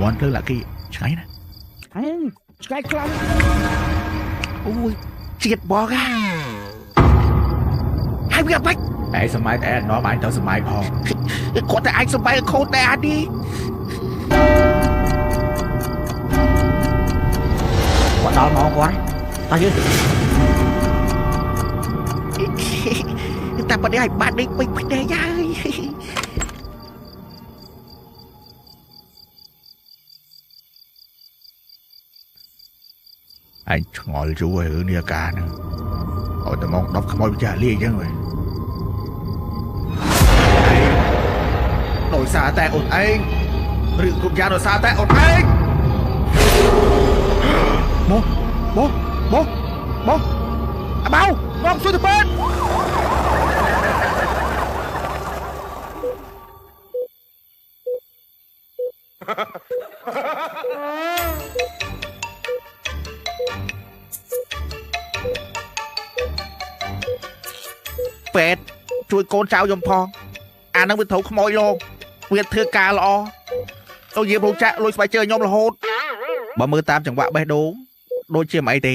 មន់ភ្លើងឡាគីឆ្ងាយណាឆ្ងាយខ្លាំងអូយជាតិបងហើយវាបាច់ឯងសម័យតែនាំអញទៅសម័យផងគាត់តែឯងសម័យខូចតែអានេះគាត់ដល់មកគាត់តោះយើងតែប៉ុណ្នេះឲ្យបាត់នេះពេញភ្នែកហើយអញឆ្ងល់យូរហើយរឿងនេះអាការហ្នឹងឲ្យតែម៉ោង10ខ្មោចចាស់លាយអញ្ចឹងវិញដោយសារតែអូនឯងរឿងគ្រប់យ៉ាងដោយសារតែអូនឯងមកមកមកមកអាបៅមកជួយទៅពេទ្យពេទ្យជួយកូនចៅខ្ញុំផងអានឹងវាត្រូវខ្មោចលោកវាធ្វើការល្អទៅយាមរោងចក្រលួចស្បែកជើងខ្ញុំរហូតបើមើលតាមចង្វាក់បេះដូងដូចជាមិនអីទេ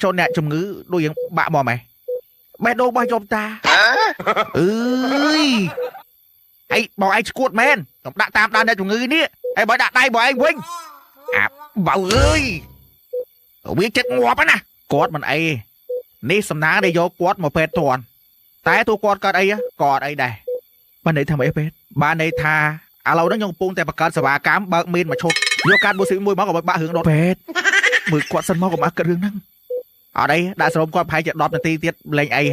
ចូលអ្នកជំងឺដូចយើងបាក់មកម៉េះបេះដូងរបស់ខ្ញុំតាអើយហើយបងឯងឈួតមែនខ្ញុំដាក់តាមដានអ្នកជំងឺនេះហើយបើដាក់ដៃបងឯងវិញអាបៅអើយវាចិត្តងាប់ណាគាត់មិនអីនេះសំណាងដែលយកគាត់មកពេទ្យទាន់តែទូគាត់កើតអីក៏អត់អីដែរបានន័យថាម៉េចពេទ្យបានន័យថាឥឡូវហ្នឹងខ្ញុំកំពុងតែបង្កើតសេវាកម្មបើកមានមួយឈុតយកកាត់មួយស៊ីមួយមកកុំឲ្យបាក់រឿងដុតពេទ្យមើលគាត់សិនមកកុំឲ្យគិតរឿងហ្នឹងអត់អីដាក់សរោមគាត់ប្រហែលជា10នាទីទៀតលេងអី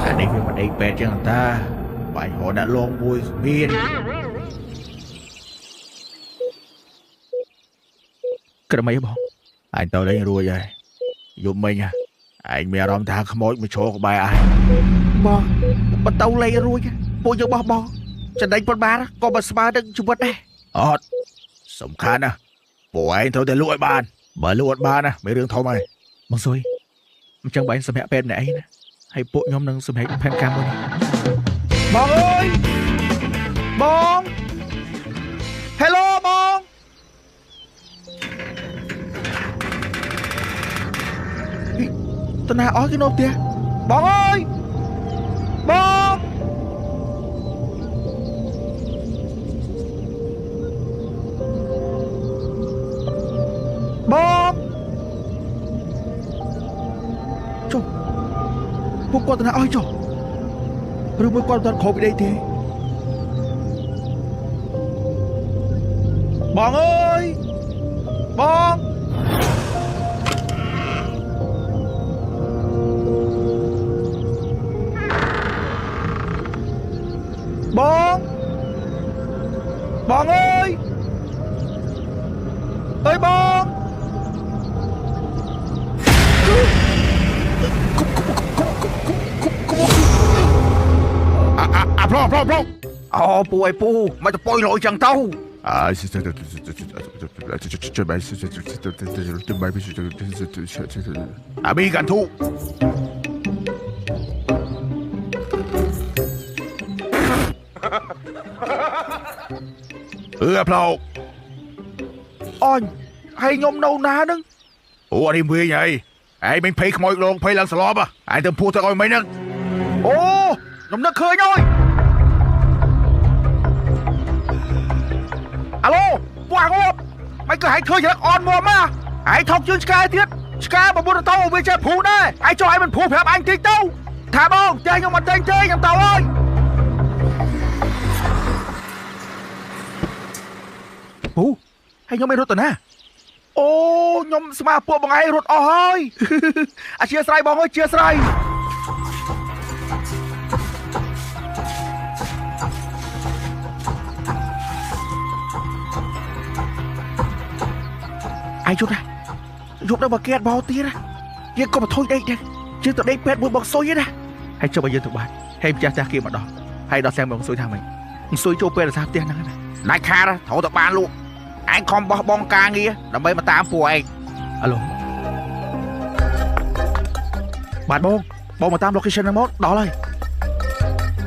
អានេះវាមិនអីពេទ្យចឹងតាបាញ់រកអ្នកលងមួយគ្មានក្រមីបងអញទៅលេងរួចហើយយប់មិញឯងមានអារម្មណ៍ថាខ្មោចមកឈរក្បែរអញបងបើទៅលេងរួចពួកយើងបោះបងចំណេញប៉ុន្មានក៏មិនស្មើនឹងជីវិតដែរអត់សំខាន់ណាពួកឯងត្រូវតែលក់ឲ្យបានបើលក់អត់បានណាមានរឿងធំហើយបងស៊ុយអញ្ចឹងបើឯងសម្រាប់ពេទ្យម្នាក់ឯងណាហើយពួកខ្ញុំនឹងសម្រេចផែនការមួយនេះបងអើយបង Hello បងតណាអស់គេនៅផ្ទះបងអើយបងបងចុះពួកគាត់តណាអស់ចុះឬមួយគាត់មិនទាន់គ្រប់ពីដីទេបងអើយបងបងបងអើយអើយបងអាប្លោប្លោអូពូអីពូមកទៅពុយលុយចឹងទៅអាមីកាន់ធូអឺប្លោកអញហើយខ្ញុំនៅណានឹង អូអានេះវិញហើយ ឯងមិនភ័យខ្មោចលងភ័យឡើងស្លប់ឯងទៅពោះទឹកឲ្យមិញហ្នឹង អូខ្ញុំនឹកឃើញហើយអាឡូពួកអាងប់មិនក៏ហែងឃើញរឹកអនមកមកឯងថោកជើងឆ្កែទៀតឆ្កែបបុតតោវាចេះព្រុសដែរឯងចុះឯងមិនព្រុសប្រាប់អញតិចទៅថាបងចេះខ្ញុំអត់ទិញទេខ្ញុំទៅហើយពូហើយខ្ញុំមិនរត់ទៅណាអូខ្ញុំស្មាពួកបងឯងរត់អស់ហើយអធិស្ឋានបងអើយអធិស្ឋានអាយយប់ណាយប់ដល់បើគេអត់បោទៀតណាយើងក៏មកថុយដេកដែរយើងទៅដេកពេទ្យមួយបងសុយណាហើយចុះបើយើងទៅបានហើយម្ចាស់ផ្ទះគេមកដល់ហើយដល់សែងបងសុយថាម៉េចសុយចូលពេទ្យរក្សាផ្ទះហ្នឹងណាដាច់ខាតត្រូវតែបានលក់ឯងខំបោះបង់ការងារដើម្បីមកតាមពួកឯងអាឡូបាទបងបងមកតាម location ហ្នឹងមកដល់ហើយ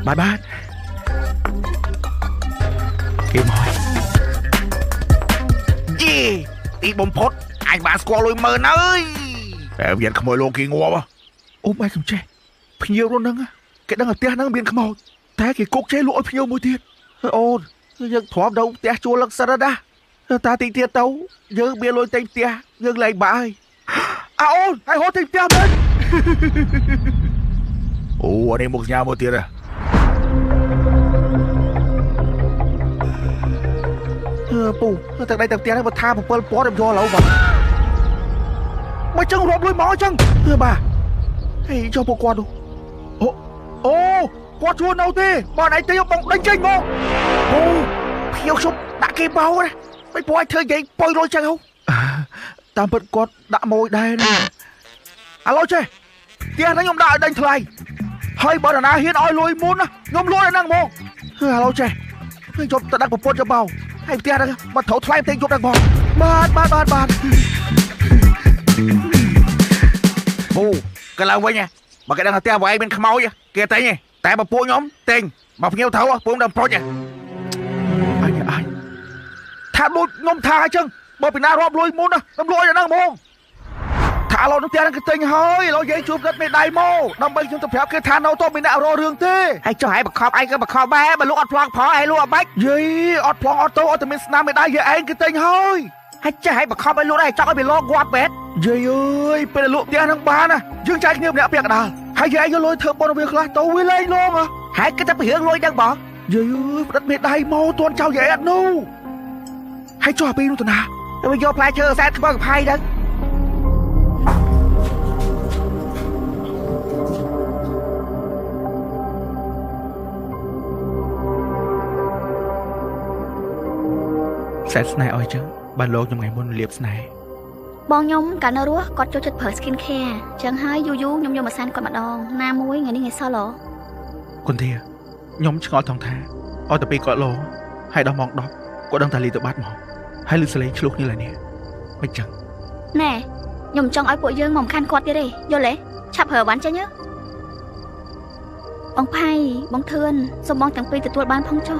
បាទបាទគេមកយីទីបំផុតអញបានស្គាល់លុយម៉ឺនហើយតែវាខ្មោចលោកគេងាប់អូម៉ែខ្ញុំចេះភ្ញៀវរស់ហ្នឹងគេដឹងថាផ្ទះហ្នឹងមានខ្មោចតែគេគុកចេះលក់ឲ្យភ្ញៀវមួយទៀតហើយអូនយើងទ្រាំនៅផ្ទះជួលលឹកសិនណាតាតិចទៀតទៅយើងមានលុយទិញផ្ទះយើងលែងបាក់ហើយអើអូនហើយហត់ទិញផ្ទះមែនអូអានេះមុខសញ្ញាមួយទៀតហ៎ពូទឹកដៃទឹកផ្ទះហ្នឹងបើថា7000ខ្ញុំយកឥឡូវបាទមកចឹងរាប់លុយមកអញ្ចឹងបាទហេចុះពួកគាត់អូអូគាត់ជួនៅទេបងឯងទេបងដេញចេញមកអូភ្ញៀវខ្ញុំដាក់គេបោណាមិនព្រោះឲ្យធ្វើនិយាយពុយលុយចឹងហ៎តាមពិតគាត់ដាក់ម៉ួយដែរណាឥឡូវចេះផ្ទះហ្នឹងខ្ញុំដាក់ឲ្យដេញថ្លៃហើយបើនរណាហ៊ានឲ្យលុយមុនណាខ្ញុំលក់ឲ្យហ្នឹងហ្មងឥឡូវចេះខ្ញុំជប់ទៅដាក់ប្រពន្ធទៅបោហើយផ្ទះហ្នឹងបើត្រូវថ្លៃផ្ទះយប់ហ្នឹងបងបាទបាទបាទបាទអូកន្លងវិញបើគេដឹងថាផ្ទះបងឯងមានខ្មោចគេទិញទេតែបើពួកខ្ញុំទិញបើភ្ញៀវត្រូវពួកខ្ញុំដឹងប្រុចអញអញថាដូចខ្ញុំថាអញ្ចឹងបើពីណារាប់លុយមុនណាខ្ញុំលក់ឲ្យដល់ហ្នឹងហ្មងថាឥឡូវនឹងផ្ទះហ្នឹងគេទិញហើយឥឡូវយើងជួបគាត់មេដៃមកដើម្បីខ្ញុំទៅប្រាប់គេថានៅតមានអ្នករករឿងទេហើយចុះឯងបខំឯងក៏បខំដែរបើលក់អត់ប្លង់ផងឯងលក់អត់បាច់យីអត់ប្លង់អត់ទៅអត់តែមានស្នាមមេដៃយាយឯងគេទិញហើយហើយចេះឯងបខំឲ្យលក់ដែរចង់ឲ្យវាលងងាប់មែនយាយអើយពេលលក់ផ្ទះហ្នឹងបានណាយើងចែកគ្នាម្នាក់ពាក់កណ្ដាលហើយយាយឯងយកលុយធ្វើបុណ្យវាខ្លះទៅវាលែងលងហ៎ហើយគិតតែពីរឿងលុយហ្នឹងបងយាយអើយផ្ដិតមេដៃមកទាន់ចៅយាយអត់នោះហើយចុះអាពីនោះទៅណាវាយកផ្លែឈើសែនខ្មៅកផៃហ្នឹងសែនស្នេហ៍អោយចឹងបានលោកខ្ញុំថ្ងៃមុនលៀបស្នេហ៍បងខ្ញុំកាលនៅរស់គាត់ចូលចិត្តប្រើ skin care ចឹងហើយយូរយូរខ្ញុំយកមកសានគាត់ម្ដងណាមួយថ្ងៃនេះថ្ងៃសល់ហ៎គុណធាខ្ញុំឆ្ងល់ថងថាអត់ទៅពេលគាត់លោហើយដល់ម៉ោង10គាត់ដឹងថាលីទៅបាត់មកហើយលឺសលេងឆ្លោះគ្នាឡើយនេះមិនចឹងណែខ្ញុំចង់ឲ្យពួកយើងមកខានគាត់ទៀតទេយល់ទេឆាប់ប្រើបានចេញបងផៃបងធឿនសូមបងទាំងពីរទទួលបានផងចុះ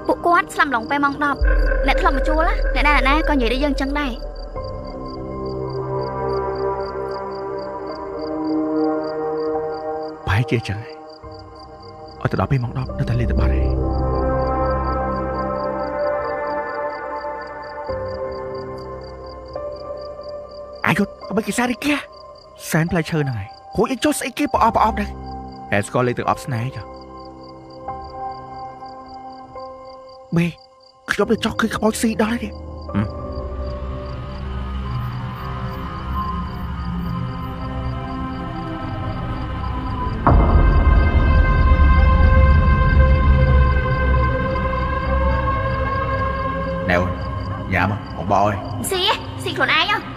ពួកគាត់ស្លាប់ឡងពេលម៉ោង10អ្នកធ្លាប់មកជួលអ្នកណាណាក៏និយាយដូចយើងចឹងដែរប្រហែលជាចឹងហើយអត់ទៅដល់ពេលម៉ោង10នៅតែលេងទៅបាត់ហើយអាយុអ្វីគេសាររីគេសែនផ្លែឈើហ្នឹងហើយហួចអីចុះស្អីគេប្រអប់ប្រអប់ដែរតែស្គាល់លេងទៅអប់ស្នេហ៍ចុះបេខ្ញុំទៅចោះឃើញខ្មោចស៊ីដល់ហើយនេះណែអូនញ៉ាំបងបោយស៊ីស៊ីខ្លួនឯងហ៎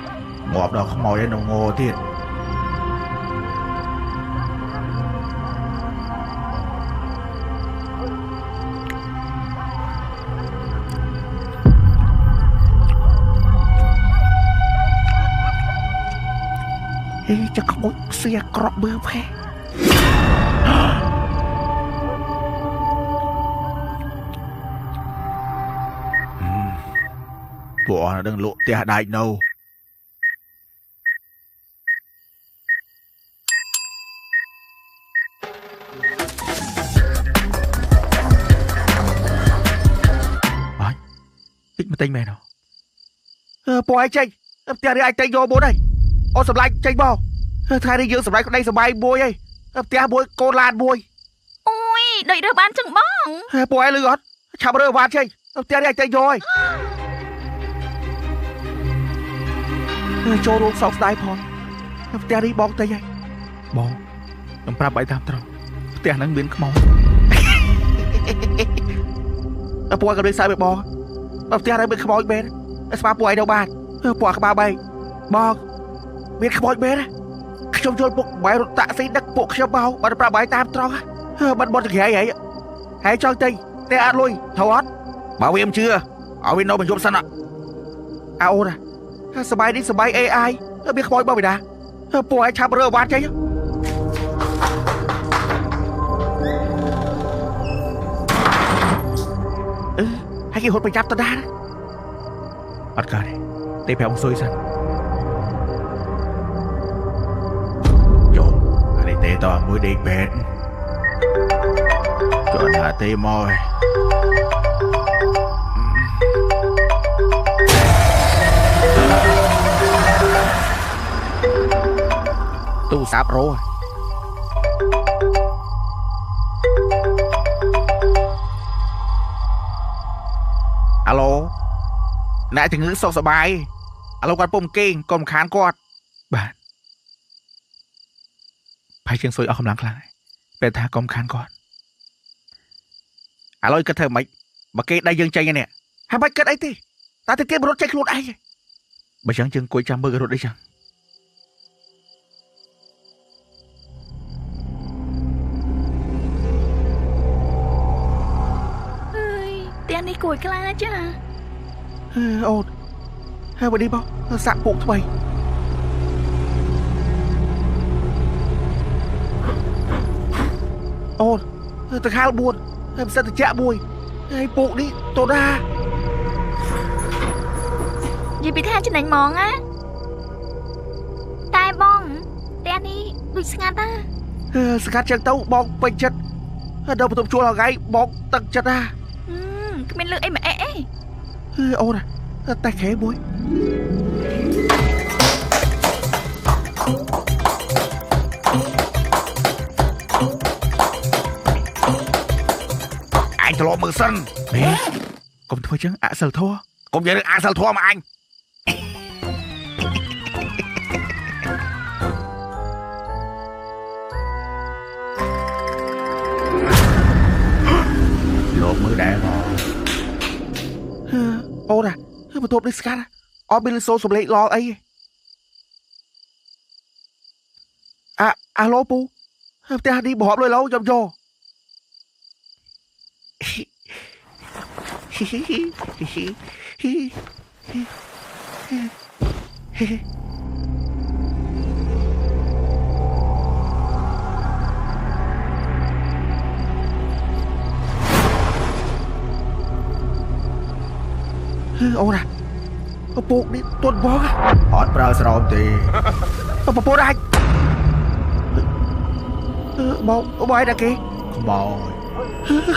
ងាប់ដល់ខ្មោចឯងងទៀតអេចាខ្មោចស៊ីអាក្រក់បើផេ ពួកអស់ដឹងលក់ផ្ទះដាច់នៅអញតិចមកទិញមែនហ៎ពួកឯងចេញផ្ទះនេះឯងទិញយកមុនហើយអូនសម្លាញ់ចេញមកថ្ងៃនេះយើងសម្លាញ់ក្តីសប្បាយមួយហើយផ្ទះមួយកូនឡានមួយអូយដូចរើបានចឹងបងពួកឯងលឺអត់ឆាប់រើបានចេញផ្ទះនេះឯងទិញយកហើយចូលរួមសោកស្ដាយផងផ្ទះនេះបងទិញហើយបងខ្ញុំប្រាប់ឲ្យតាមត្រង់ផ្ទះហ្នឹងមានខ្មោចពួកឯងក៏លេងសើចបងបើផ្ទះហ្នឹងមានខ្មោចមែនស្មាពួកឯងនៅបានពួកក្បាលបែកបងមានខ្មោចមែនខ្ញុំយល់ពុកបែររត់តាក់ស៊ីដឹកពួកខ្ញុំមកបើប្រាប់បាយតាមត្រង់បាត់បត់ចង្រៃហីហើយចង់ទិញតែអត់លុយត្រូវអត់បើវាមិនជឿឲ្យវានៅបញ្យប់សិនអអូនសម័យនេះសម័យ AI មានខ្មោចមកពីណាពួកឯងឆាប់រើបានចេញអឺហើយគេហត់ប្រញាប់ទៅណាអត់កើតទេប្រាប់អង្គស៊ុយសិនចូលអានេះទេតមួយដេកពេទ្យចូលណាទេមកទូរស័ព្ទរោអាឡូអ្នកជំងឺសុខសប្បាយឥឡូវគាត់ពុំគេងកុំខានគាត់បាទផៃជាងស៊ុយអស់កម្លាំងខ្លាំងហើយពេលថាកុំខានគាត់ឥឡូវគិតធ្វើម៉េចបើគេដៃយើងចេញនេះហើយបាច់គិតអីទេតែទៅគេរត់ចេញខ្លួនឯងបើចឹងយើងអង្គុយចាំមើលគេរត់អីចឹងអើយផ្ទះនេះគួរខ្លាចចាអូនហើយวันนี้បងសាក់ពុកថ្មីអូនទៅខាល4ហើយផ្សិតត្រជាក់មួយហើយពុកនេះតូដានិយាយពីថាចំណេញហ្មងណាតែបងផ្ទះនេះដូចស្ងាត់ណាស្ងាត់ចឹងទៅបងពេញចិត្តដល់បន្ទប់ជួលថ្ងៃបងទឹកចិត្តណាគ្មានលើកអីមកអេអេអូនតែខែមួយអញធ្លាប់មើលសិនមេកុំធ្វើចឹងអសិលធម៌កុំនិយាយរឿងអសិលធម៌មកអញលោកមើលដែរបងអូនបន្ទប់នេះស្កាត់អត់មានលឺសូរសំឡេងឡអីអាឡូពូផ្ទះនេះបបលុយឡូខ្ញុំយកអូនឪពុកនេះទន់បងអត់ប្រើស្រោមទេប្រពន្ធអាចបងបងឯណាគេខ្មោច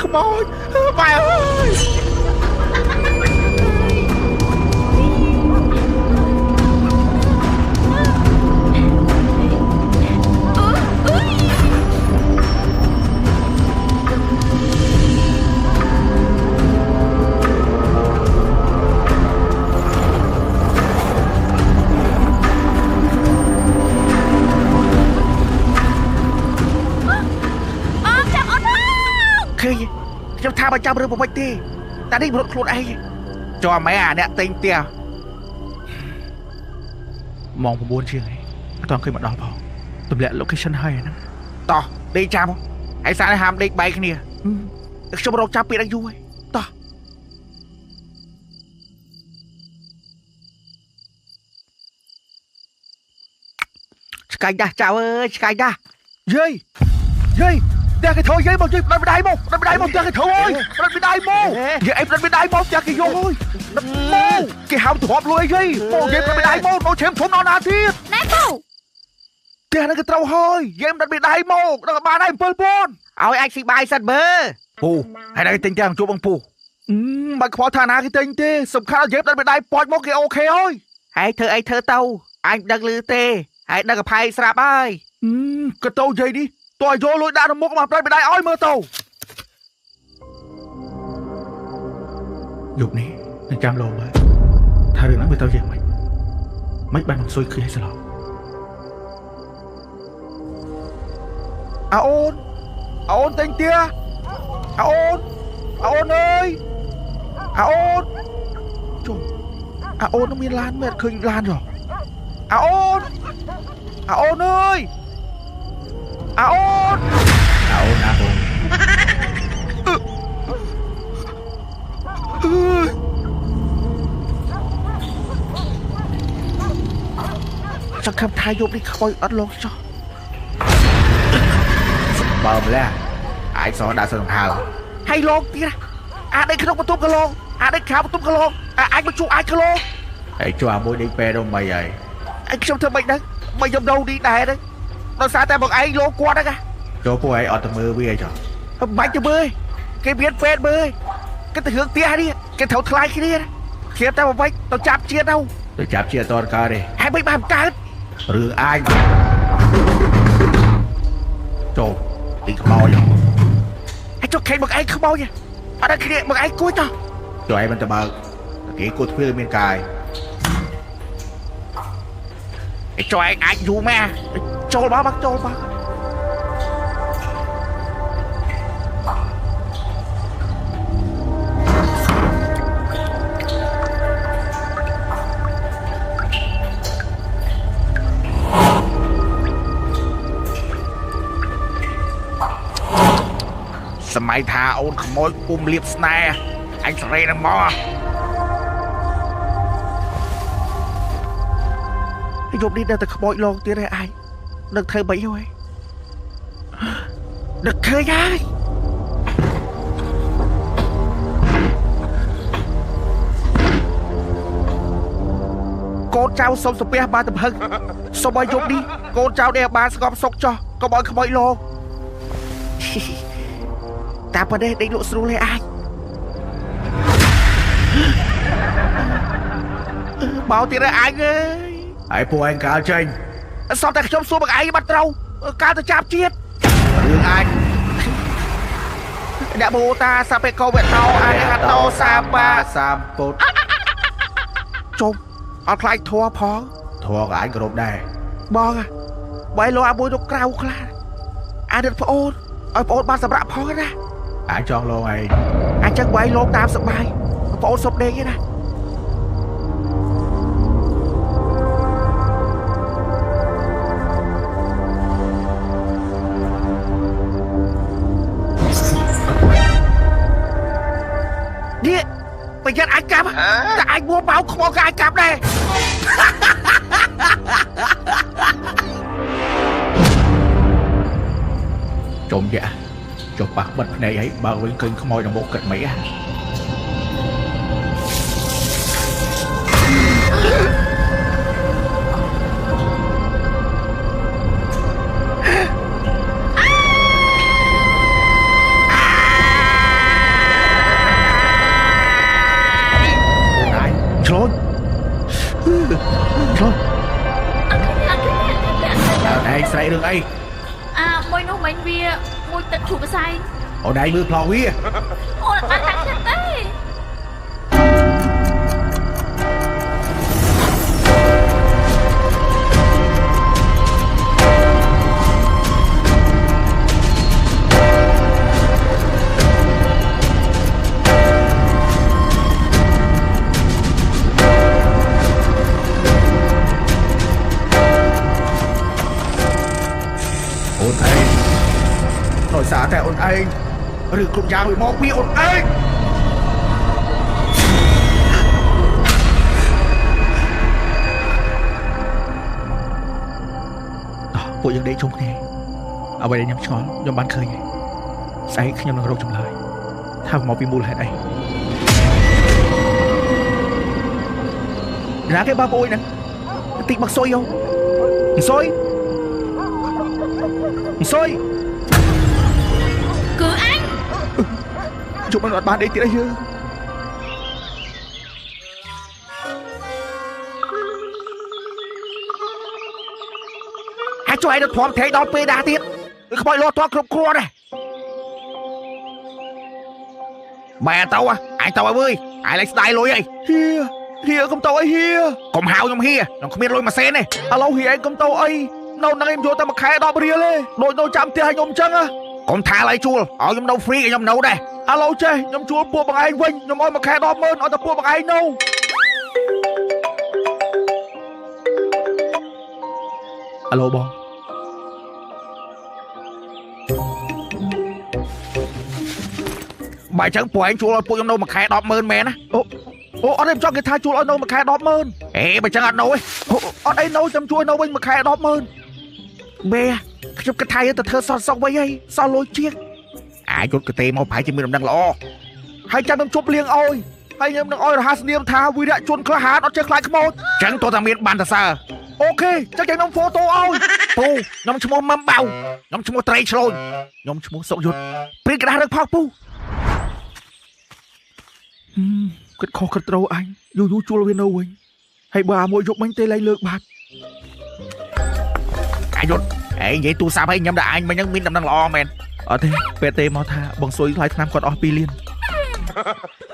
ខ្មោចបែអើយខ្ញុំថាបើចាំរឿងប្រវិចទេតែនេះរត់ខ្លួនឯងជាប់មែនអាអ្នកទិញផ្ទះម៉ោង9ជាងឯងអត់ទាន់ឃើញមកដល់ផងទម្លាក់ location ហើយហ្នឹងតោះដេកចាំហើយសារនេះហាមដេកបែកគ្នាខ្ញុំរកចាប់ពីដល់យូរហើយតោះឆ្កាញ់ដាស់ចៅអើយឆ្កាញ់ដាស់យាយយាយ ផ្ទះគេធ្វើយាយមកយាយផ្ដិតដៃមកផ្ដិតដៃមកផ្ទះគេធ្វើអើយផ្ដិតដៃមកយាយអីផ្ដិតដៃមកផ្ទះគេយកអើយមកគេហៅទ្របលុយយាយមកយាយផ្ដិតដៃមកនៅឆេមធំដល់ណាទៀតណែពូផ្ទះហ្នឹងគេត្រូវហើយយាយផ្ដិតដៃមកដល់បានហើយ7000ឲ្យអាចស៊ីបាយសិនមើលពូហើយដល់គេទិញផ្ទះជួបបងពូមិនខ្វល់ថាណាគេទិញទេសំខាន់ឲ្យយាយផ្ដិតដៃប៉ោចមកគេអូខេហើយហើយធ្វើអីធ្វើទៅអញដឹងឮទេហើយដឹងអភ័យស្រាប់ហើយក៏ទៅយាយនេះតើយកលុយដាក់នៅមុខមកផ្ដិតដៃឲ្យមើលទៅយប់នេះនឹងចាំលោមើលថារឿងហ្នឹងវាទៅយ៉ាងម៉េចមិនបានមិនស៊ុយឃើញឲ្យស្លាប់អាអូនអាអូនទិញផ្ទះអាអូនអាអូនអើយអាអូនចុះអាអូននឹងមានឡានមែនឃើញឡានហ៎អាអូនអាអូនអើយអាអូនអាអូនណាបងសង្ឃឹមថាយប់នេះខ្មោចអត់លងចោះបើម្ល៉េះអាចសដាក់សង្ហាលហើយលងទៀតអាដេកក្នុងបន្ទប់កឡងអាដេកក្រៅបន្ទប់កឡងអាចមកជួអាចកឡងហើយជួអាមួយដេកពេដល់មិនហើយឯងខ្ញុំធ្វើមិនដឹងមិនខ្ញុំនៅនេះដែរហ្នឹងដោយសារតែបងឯងលោកគាត់ហ្នឹងចូលពួកឯងអត់ទៅមើលវាចុះមិនបាច់ទៅមើលគេមានពេទ្យមើលគេទៅរឿងផ្ទះនេះគេត្រូវថ្លៃគ្នាគ្នាតែមកវិញទៅចាប់ជាតិទៅចាប់ជាតិអត់កើតទេហើយមិនបានកើតរឿងអាចចូលទីខ្មោចហើយចុះខេងបងឯងខ្មោចអត់ដល់គ្នាបងឯងគួយតោះចុះឯងមិនទៅបើកគេគួយទ្វារមានកាយឯចុះឯងអាចយូរម៉ែចូលមកបាក់ចូលមកសម័យថាអូនខ្មោចពុំលៀបស្នេហ៍អញសេរីនឹងមកយប់នេះដល់តែខ្មោចលងទៀតហើយឯងនឹកធ្វើម៉េចហើយនឹកឃើញហើយកូនចៅសុំសំពះបានទំហឹងសុំឲ្យយប់នេះកូនចៅនេះបានស្ងប់សុខចោះកុំឲ្យខ្មោចលងតែប៉ុណ្ណេះដេកលក់ស្រួលទេអាចបោទៀតហើយអញអើយហើយពួកឯងកាលចេញសោះតែខ្ញុំសួរមកឯងបាត់ត្រូវកាលទៅចាប់ជាតិរឿងអាចអ្នកបូតាសាបេកោវេតោអរិហតោសាបាសាមពុទ្ធជុំអត់ខ្លាចធัวផងធัวក៏អញគោរពដែរបងបើលោកអាមួយទៅក្រៅខ្លះអានេះប្អូនឲ្យប្អូនបានសម្រាប់ផងណាអាចចង់លងឯងអញ្ចឹងបើឯងលងតាមសប្បាយប្អូនសុំដេកឯណានេះប្រយ័ត្នអាចកាប់តែអាចមួបោខ្មោចក៏អាចកាប់ដែរចុំយ៉ាចុះប៉ះបិទភ្នែកឲ្យបើវិញឃើញខ្មោចនៅមុខគិតមិនហ៎ឆ្លូនឆ្លូន ដល់ឯងស្រែករឿងអីអាមួយនោះមិញវាមួយទឹកជ្រូកផ្សែងអូនឯងមើលផ្លោងវាអូនអត់តាំងចិត្តទេ អូនឯងដោយសារតែអូនឯងឬគ្រប់យ៉ាងវាមកពីអូនឯងតោះពួកយើងដេកជុំគ្នាអ្វីដែលខ្ញុំឆ្ងល់ខ្ញុំបានឃើញហើយ ស្អែកខ្ញុំនឹងរកចម្លើយថាមកពីមូលហេតុអីណាគេបើប្អូនហ្នឹងតិចមកសុយយោសុយសុយគឺអញជប់មិនអត់បានអីទៀតអីយើហើយជួយឲ្យធំថេដល់ពេលដែរទៀតគឺខ្មោចលោះតគ្រប់គ្រាន់ដែរបែទៅអញទៅឲ្យវើយអញលែងស្ដាយលុយអីហៀហៀកុំទៅអីហៀកុំហៅខ្ញុំហៀខ្ញុំគ្មានលុយមួយសេនទេឥឡូវហៀឯងកុំទៅអីនៅនឹងឯងយកតែមួយខែ10រៀលទេដូចនៅចាំផ្ទះឲ្យខ្ញុំអញ្ចឹងកុំថាឲ្យជួលឲ្យខ្ញុំនៅ free ឲ្យខ្ញុំនៅដែរឥឡូវចេះខ្ញុំជួលពួកបងឯងវិញខ្ញុំឲ្យមួយខែ100000ឲ្យតែពួកបងឯងនៅអាឡូបងបើអញ្ចឹងពួកឯងជួលឲ្យពួកខ្ញុំនៅមួយខែ100000មែនណាអូអូអត់ទេចង់គេថាជួលឲ្យនៅមួយខែ100000អេបើអញ្ចឹងអត់នៅទេអត់អីនៅចាំជួយនៅវិញមួយខែ100000 បែខ្ញុំគិតថាយើងទៅធ្វើសល់សុកវិញហីសល់លុយជាងអាចរត់កទេមកប្រហែលជាមានដំណឹងល្អហើយចាំខ្ញុំជប់លៀងអោយហើយខ្ញុំនឹងអោយរហស្សនាមថាវីរៈជនក្លាហានអត់ចេះខ្លាចខ្មោចចឹងតើតាមានបានតសើអូខេចឹងខ្ញុំហ្វូតូឲ្យពូខ្ញុំឈ្មោះមឹមបៅខ្ញុំឈ្មោះត្រីឆ្លូញខ្ញុំឈ្មោះសុកយុទ្ធព្រានក្តាររឹកផោកពូគិតខុសគិតត្រូវអញយូរយូរជួលវានៅវិញហើយបើអាមួយយប់មិញទេលែងលើកបាត់អាយុទ្ធឯងនិយាយទូរស័ព្ទឲ្យខ្ញុំដល់អញមិញហ្នឹងមានដំណឹងល្អមែនអត់ទេពេលទេមកថាបងស៊ុយថ្លៃថ្នាំគាត់អស់2លាន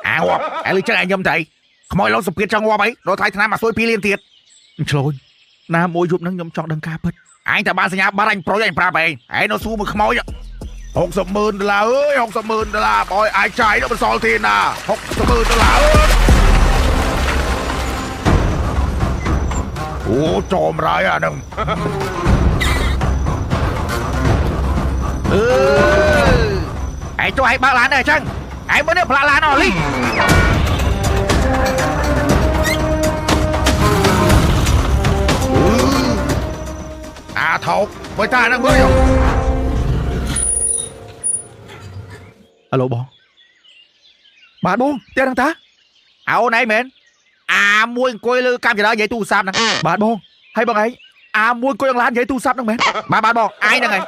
អាងាប់ឥឡូវចឹងឯងខ្ញុំទៅខ្មោចលោកសុភាពចង់ងាប់អីដល់ថ្លៃថ្នាំអាស៊ុយ2លានទៀតឆ្លូញណាមួយយប់ហ្នឹងខ្ញុំចង់ដឹងការពិតអញតែបានសញ្ញាបាត់អញប្រូចអញប្រាប់ឯងឯងនៅស៊ូមួយខ្មោច60ម៉ឺនដុល្លារអើយ60ម៉ឺនដុល្លារបើឲ្យអាចចាយដល់មិនសល់ទេណា60ម៉ឺនដុល្លារអូចំរាយអាហ្នឹងអឺឯងចូលឲ្យបើកឡានដែរអញ្ចឹងឯងមើលនេះផ្លាកឡានអស់លីអាថោកមើលតាហ្នឹងមើលអាឡូបងបាទបងផ្ទះហ្នឹងតាអោណៃមែនអាមួយអង្គុយលើកាំជ្រើនិយាយទូរស័ព្ទហ្នឹងបាទបងហើយបងឯងអាមួយអង្គុយក្នុងឡាននិយាយទូរស័ព្ទហ្នឹងមែនបាទបាទបងឯងហ្នឹងឯង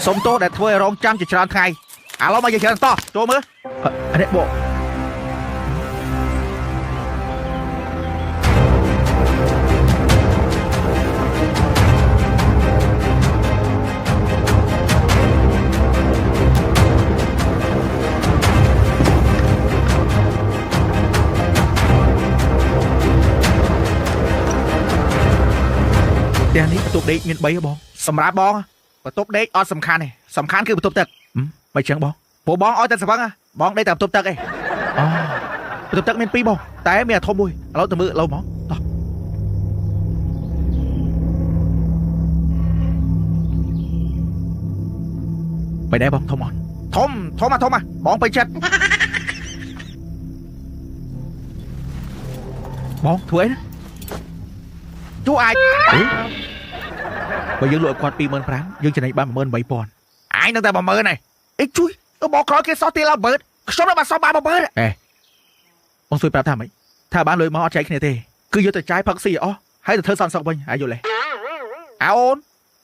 សុំទោសដែលធ្វើឲ្យរងចាំជាច្រើនថ្ងៃឥឡូវមកនិយាយច្រើនតោះចូលមើលអានេះបងផ្ទះនេះបន្ទប់ដេកមាន3ហ៎បងសម្រាប់បងបន្ទប់ដេកអត់សំខាន់ទេសំខាន់គឺបន្ទប់ទឹកមិនចឹងបងព្រោះបងឲ្យតែស្វឹងបងដេកតែបន្ទប់ទឹកឯងអូបន្ទប់ទឹកមាន2បងតែមានអាធំមួយឥឡូវទៅមើលឥឡូវមកតោះបែរដែរបងធំអត់ធំធំអាធំអាបងពេញចិត្តបងធ្វើអីណាជួអាចបើយើងលក់ឲ្យគាត់25000យើងចំណេញបាន18000 អញនឹងតែ10000ឯងអីជួយបងក្រោយគេសោះទៀតឡើយបើខ្ញុំនឹងបានសោះបាន10000អេបងសួយប្រាប់ថាម៉េចថាបានលុយមកអត់ចែកគ្នាទេគឺយកទៅចាយផឹកស៊ីអស់ហើយទៅធ្វើសន្តិសុខវិញហើយយល់ទេអើអូន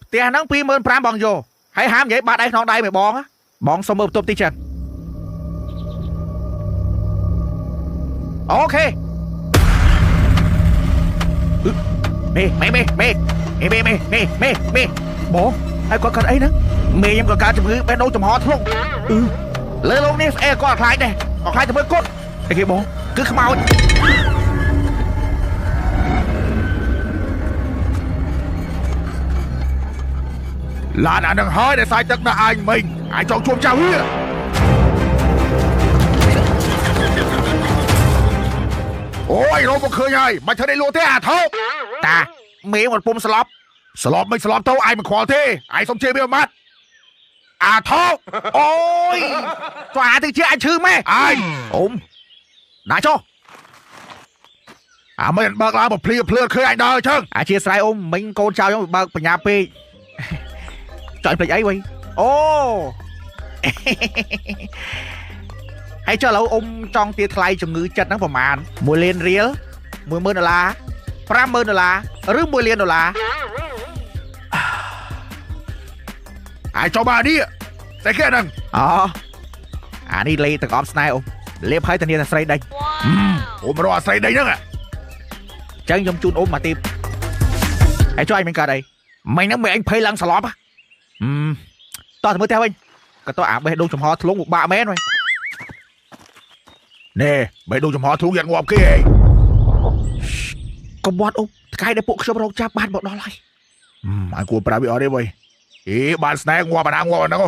ផ្ទះហ្នឹង25000បងយកហើយហាមនិយាយបាត់ដៃក្នុងដៃមួយបងបងសុំមើលបន្ទប់តិចចឹងអូខេមេមេមេមេមេមេមេមេមេបងហើយគាត់កើតអីហ្នឹងមេខ្ញុំក៏កើតជំងឺបេះដូងចំហធ្លុកអឺលើលោកនេះស្អែគាត់ខ្លាចដែរគាត់ខ្លាចទៅមើលគាត់អីគេបងគឺខ្មោចឡានអានឹងហើយដែលសាយទឹកដល់អញមិញអញចង់ជួបចៅវា អូយរកមកឃើញហើយមិនធ្វើដេកលក់ទេអាថោកតាមេមិនពុំស្លាប់ស្លាប់មិនស្លាប់ទៅឯងមិនខ្វល់ទេឯងសុំជេរវាមួយម៉ាត់អាថោកអូយចុះអាទៅជាអញឈឺម៉េះឯងអ៊ំដាក់ចុះអាមិនបើកឡើងមកភ្លាភ្លឺឃើញអញដើរជើងអធិស្ឋានអ៊ំមិញកូនចៅខ្ញុំបើកបញ្ញាពេកចុចភ្លេចអីវិញអូហើយចុះឥឡូវអ៊ំចង់ទាថ្លៃជំងឺចិត្តហ្នឹងប្រហែល1លានរៀល10000ដុល្លារ50000ដុល្លារឬ1លានដុល្លារអាយចូលមកនេះតែគេហ្នឹងអូអានេះលេទាំងអប់ស្នេហ៍អ៊ំលេបឲ្យធានាថាស្រីដេញអ៊ំរកអាស្រីដេញហ្នឹងចឹងខ្ញុំជូនអ៊ំមកទីហើយជួយអញមិនកើតអីមិញហ្នឹងមិនអញភ័យឡើងស្លាប់តោះទៅមើលផ្ទះវិញក៏តោះអាបេះដូងចំហធ្លុងពិបាកមែនវិញណែបេះដូងចំហធ្លុងយ៉ាត់ងាប់គេឯងកុំបត់អ៊ំថ្ងៃដែលពួកខ្ញុំរកចាប់បានមកដល់ហើយអញគួរប្រាប់វាអត់ទេវិញអេបានស្នេហ៍ងាប់អាណាងាប់អាហ្នឹង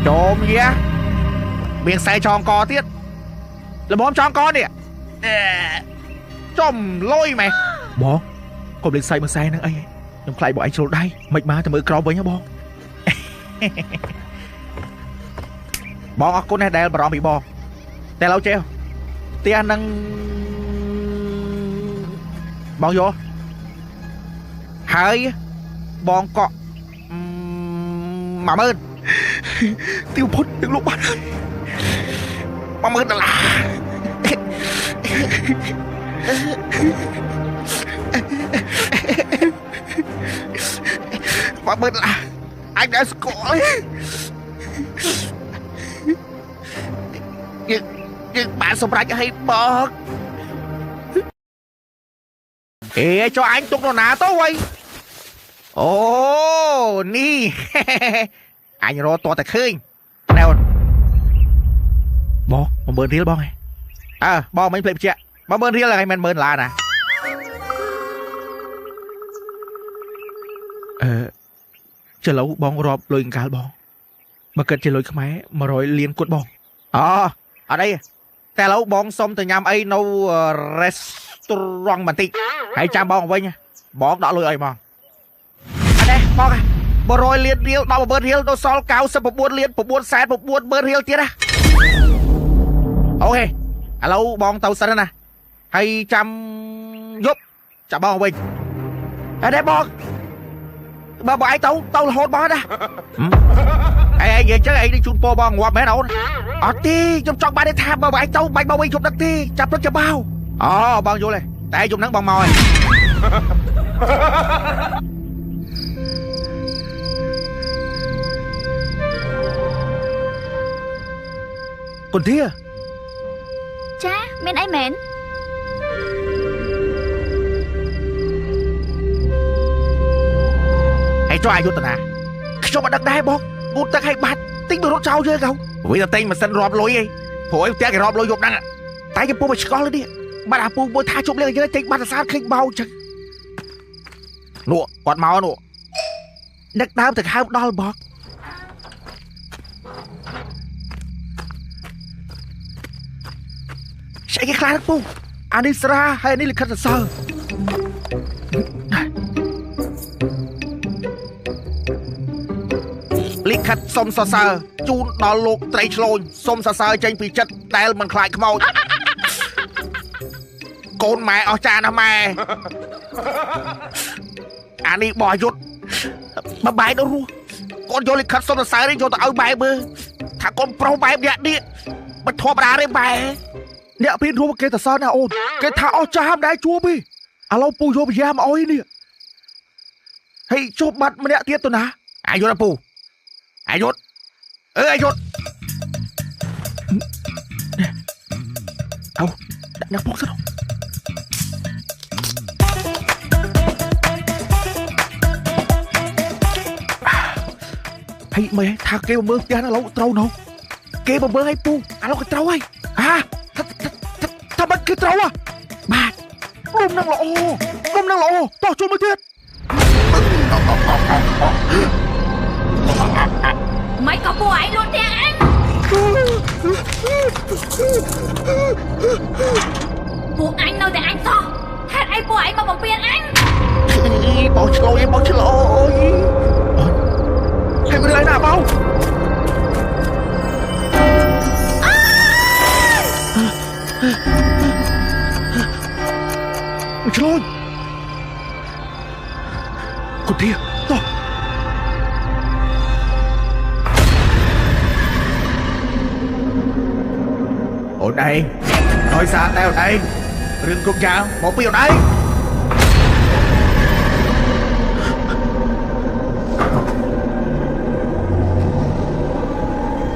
ចូលយាមានខ្សែចងកទៀតល្មមចងកនេះចំលុយម៉េះបងកុំលេងសើចមើលខ្សែហ្នឹងអីខ្ញុំខ្លាចបងឯងជ្រុលដៃមិនមកទៅមើលក្រោមវិញហ៎បងបងអរគុណណាស់ដែលបារម្ភពីបងតែឡូវចេះផ្ទះហ្នឹងបងយកហើយបងកក់10000ទីបំផុតនឹងលោកបាត់ហើយ10000ដុល្លារ10000ដុល្លារអញដែលស្គាល់យើងបានសម្រេចឲ្យបងអេចុះអញទុកនរណាទៅវ៉ៃអូនេះអញរកតតែឃើញណែអូនបង10000រៀលបងហ៎អើបងមិញភ្លេចបញ្ជាក់10000រៀលហ្នឹងមិន10000ដុល្លារណាអឺចឡូវបងរាប់លុយអង្កាលបងមកគិតជាលុយខ្មែរ100លានគត់បងអូអត់អីតែឥឡូវបងសុំទៅញ៉ាំអីនៅ restaurant បន្តិចហើយចាំបងវិញបងដកលុយអីមកអត់ទេបង100លានរៀល100,000រៀលដល់សល់99លាន990,000រៀលទៀតណាអូខេឥឡូវបងទៅសិនណាហើយចាំយប់ចាំបងវិញអត់ទេបងបើបងឯងទៅរហូតបងណាអីឯងនិយាយចឹងឯងនេះជូនពរបងងាប់មែនអូនអត់ទេខ្ញុំចង់បានថាបើបងឯងទៅបាច់មកវិញយប់ដឹកទេចាប់ព្រឹកចាប់បោអូបងយល់ទេតែយប់ហ្នឹងបងមកហើយគុនធាចាមានអីមែនហើយចុះអាយុតាណាខ្ញុំអត់ដឹងដែរបងងូតទឹកឲ្យបាត់ទិញមករត់ចោលយើងកៅវិញតែទិញម៉ាស៊ីនរាប់លុយអីព្រោះអីផ្ទះគេរាប់លុយយប់ហ្នឹងតែចំពោះមកឆ្កល់នេះបាត់អាពូមួយថាជប់លេងយើងទិញបាត់អាសាឃើញបោចឹងនោះគាត់មកនោះដឹកដើមទៅហៅដល់បងស្អីគេខ្លះពូអានេះស្រាហើយនេះលិខិតសរសើរលិខិតសុំសរសើរជូនដល់លោកត្រីឆ្លូញសុំសរសើរចេញពីចិត្តដែលមិនខ្លាចខ្មោចកូនម៉ែអស់ចាណាស់ម៉ែអានេះបោះយុទ្ធបបាយដល់រស់កូនយកលិខិតសុំសរសើរនេះយកទៅឲ្យម៉ែមើលថាកូនប្រុសបែបអ្នកនេះមិនធម្មតាទេម៉ែអ្នកពីរួមគេទៅសើណាអូនគេថាអស់ចាមិនដែរជួបទេឥឡូវពូយកវិយាមកអុយនេះហើយជប់បាត់ម្នាក់ទៀតទៅណាអាយុពូអាយុអឺអាយុអោដាក់អ្នកពុកសិនហើយមើលថាគេមកមើលផ្ទះហ្នឹងឥឡូវត្រូវនោះគេមកមើលឲ្យពូឥឡូវគេត្រូវហើយហាថាមិនគេត្រូវហ៎បាទដុំនឹងល្អដុំនឹងល្អតោះជួយមួយទៀត មិនក៏ពួកឯងលួចផ្ទះអញពួកអញនៅតែអញសោះហេតុអីពួកឯងមកបំពេញអញបងឆ្លោយបងឆ្លោយហើយរឿងអីណាបងឆ្លោយគុធាតោះអូនឯងដោយសារតែអូនឯងរឿងគ្រប់យ៉ាងមកពីអូនឯង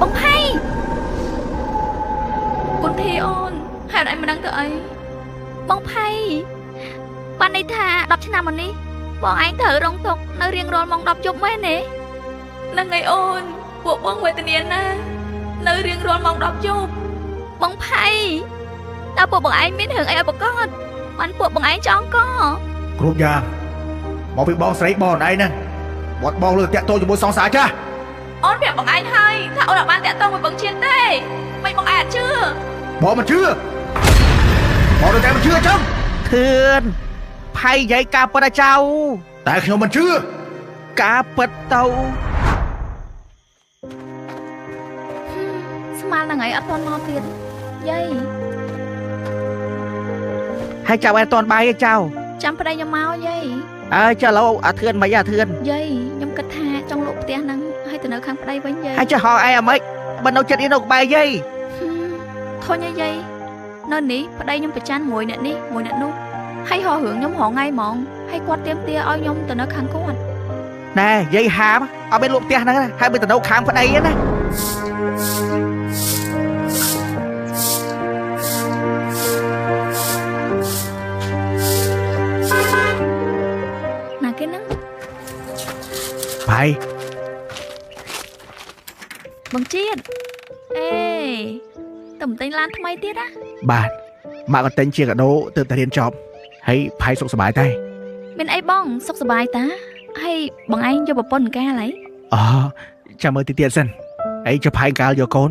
បងផៃគុណធីអូនហេតុអីមិនដឹងទៅអីបងផៃបានន័យថា10ឆ្នាំមកនេះបងឯងត្រូវរងទុក្ខនៅរៀងរាល់ម៉ោង10យប់មែនទេហ្នឹងហើយអូនពួកបងវេទនាណាស់នៅរៀងរាល់ម៉ោង10យប់បងផៃតើពួកបងឯងមានរឿងអីឲ្យប្រកបបានពួកបងឯងចង់កគ្រប់យ៉ាងមកពីបងស្រីបងឯងហ្នឹងបាត់បងលើតាក់ទងជាមួយសង្សារចាស់អូនប្រាប់បងឯងហើយថាអូនអត់បានតាក់ទងមួយបងជាតិទេមិនបងឯងអត់ជឿបងមិនជឿបងនៅតែមិនជឿចឹងធឿនផៃនិយាយការពិតឲ្យចៅតែខ្ញុំមិនជឿការពិតទៅស្មានហ្នឹងឯងអត់ទាន់មកទៀតយាយហើយចៅឯងអត់ទាន់បាយទេចៅចាំប្តីខ្ញុំមកយាយអើចុះឥឡូវអាធឿនមិនអាធឿនយាយខ្ញុំគិតថាចង់លក់ផ្ទះហ្នឹងឲ្យទៅនៅខាងប្តីវិញយាយហើយចុះហៅឯងអាម៉េចបើនៅចិត្តនៅក្បែរយាយធុញយាយនៅនេះប្តីខ្ញុំប្រច័នមួយអ្នកនេះមួយអ្នកនោះហើយហៅរឿងខ្ញុំរងថ្ងៃហ្មងហើយគាត់ទាមទារឲ្យខ្ញុំទៅនៅខាងគាត់ណែយាយហាមអត់មានលក់ផ្ទះហ្នឹងហើយមិនទៅនៅខាងប្តីណាណាគេហ្នឹងផៃបងជាតិអេតែមិនទិញឡានថ្មីទៀតណាបាទម៉ាក់ក៏ទិញជាកាដូទើបតែរៀនចប់ហើយផៃសុខសប្បាយទេមានអីបងសុខសប្បាយតាហើយបងឯងយកប្រពន្ធកាលហីអូចាំមើលទីទៀតសិនអីចុះផៃកាលយកកូន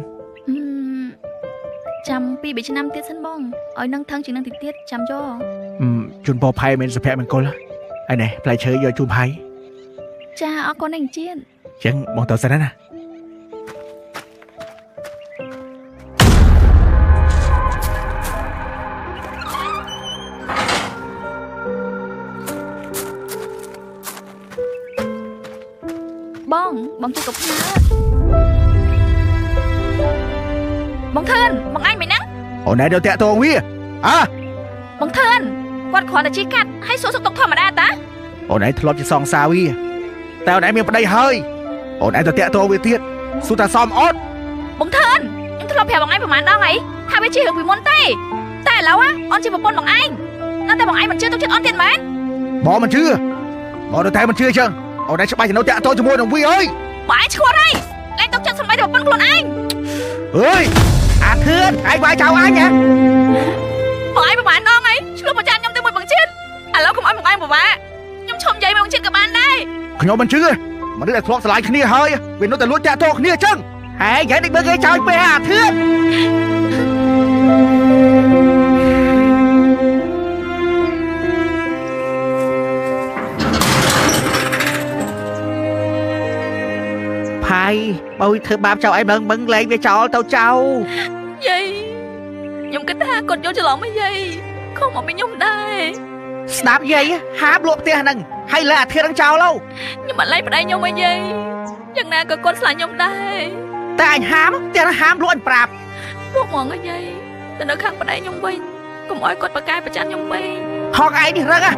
ចាំ2 3ឆ្នាំទៀតសិនបងឲ្យនឹងថឹងជាងនឹងតិចទៀតចាំយកជូនពរផៃមានសុភមង្គលហើយនេះផ្លែឈើយកជូនផៃចាអរគុណឯងជាតិចឹងបងទៅសិនណាបងបងជួយកុំផ្ញើបងធឿនបងឯងមិនហ្នឹងអូនឯងទៅតាក់ទងវាអើបងធឿនគាត់គ្រាន់តែជិះកាត់ហើយសួរសុខទុក្ខធម្មតាតាអូនឯងធ្លាប់ជាសង្សារវាតែអូនឯងមានប្តីហើយអូនឯងទៅតាក់ទងវាទៀតសួរថាសមអត់បងធឿនខ្ញុំធ្លាប់ប្រាប់បងឯងប្រហែលដងហើយថាវាជារឿងពីមុនទេតែឥឡូវអូនជាប្រពន្ធបងឯងនៅតែបងឯងមិនជឿទុកចិត្តអូនទៀតមែនបងមិនជឿបងនៅតែមិនជឿចឹងអូនឯងច្បាស់ចំណុចតាក់ទងជាមួយនឹងវាអើយបងឯងឈួតហើយលែងទុកចិត្តសំបីតែប្រពន្ធខ្លួនឯងអើយអាធឿនឯងវាយចៅអញហ៎បងឯងប្រហែលដងហើយឆ្លុះប្រចាំខ្ញុំទៅមួយបងជាតិឥឡូវកុំឲ្យបងឯងពិបាកខ្ញុំឈប់និយាយមួយបងជាតិក៏បានដែរខ្ញុំមិនជឿមនុស្សដែលធ្លាប់ស្រឡាញ់គ្នាហើយវានៅតែលួចតាក់ទងគ្នាចឹងហេយាយនេះមើលគេចោលពេកអាធឿនផៃបើធ្វើបាបចៅឯងបឹងលែងវាចោលទៅចៅយាយខ្ញុំគិតថាគាត់យល់ច្រឡំហ៎យាយខំមកពីខ្ញុំដែរស្ដាប់យាយហាមលក់ផ្ទះហ្នឹងហើយលែងអាធឿនហ្នឹងចោលទៅខ្ញុំអត់លែងប្តីខ្ញុំហ៎យាយយ៉ាងណាក៏គាត់ស្លាញ់ខ្ញុំដែរតែអញហាមផ្ទះហ្នឹងហាមលក់អញប្រាប់ពួកហ្មងហ៎យាយទៅនៅខាងប្តីខ្ញុំវិញកុំឲ្យគាត់ប្រកែប្រច័នខ្ញុំពេកហកឯងនេះរឹងហ៎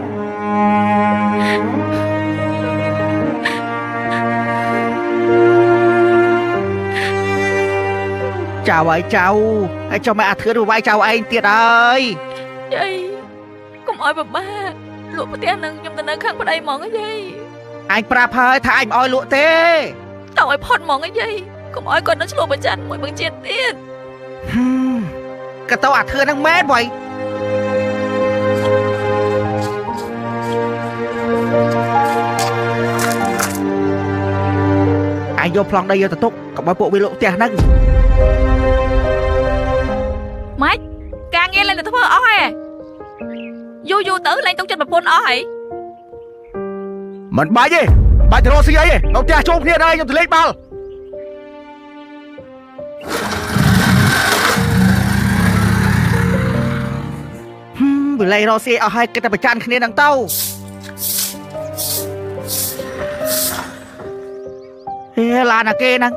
ចៅហើយចៅហើយចុះមកអាធឿនវាយចៅឯងទៀតហើយយាយកុំឲ្យពិបាកលក់ផ្ទះនឹងខ្ញុំទៅនៅខាងប្តីហ្មងយាយអញប្រាប់ហើយថាអញមិនឲ្យលក់ទេតើឲ្យផុតហ្មងយាយកុំឲ្យគាត់នៅឆ្លោះប្រច័នមួយបងជាតិទៀតក៏ទៅអាធឿននឹងមែនបើ ឯងយកប្លង់ដីយកទៅទុកកុំឲ្យពួកវាលក់ផ្ទះហ្នឹងម៉េចការងារលែងទៅធ្វើអស់ហើយយូរយូរទៅលែងទុកចិត្តប្រពន្ធអស់ហើយមិនបាច់ទេបាច់ទៅរកស៊ីអីទេនៅផ្ទះជុំគ្នាដែរខ្ញុំទៅលេងបាល់វាលែងរកស៊ីអស់ហើយគេតែប្រច័នគ្នានឹងទៅហេឡានអាគេហ្នឹង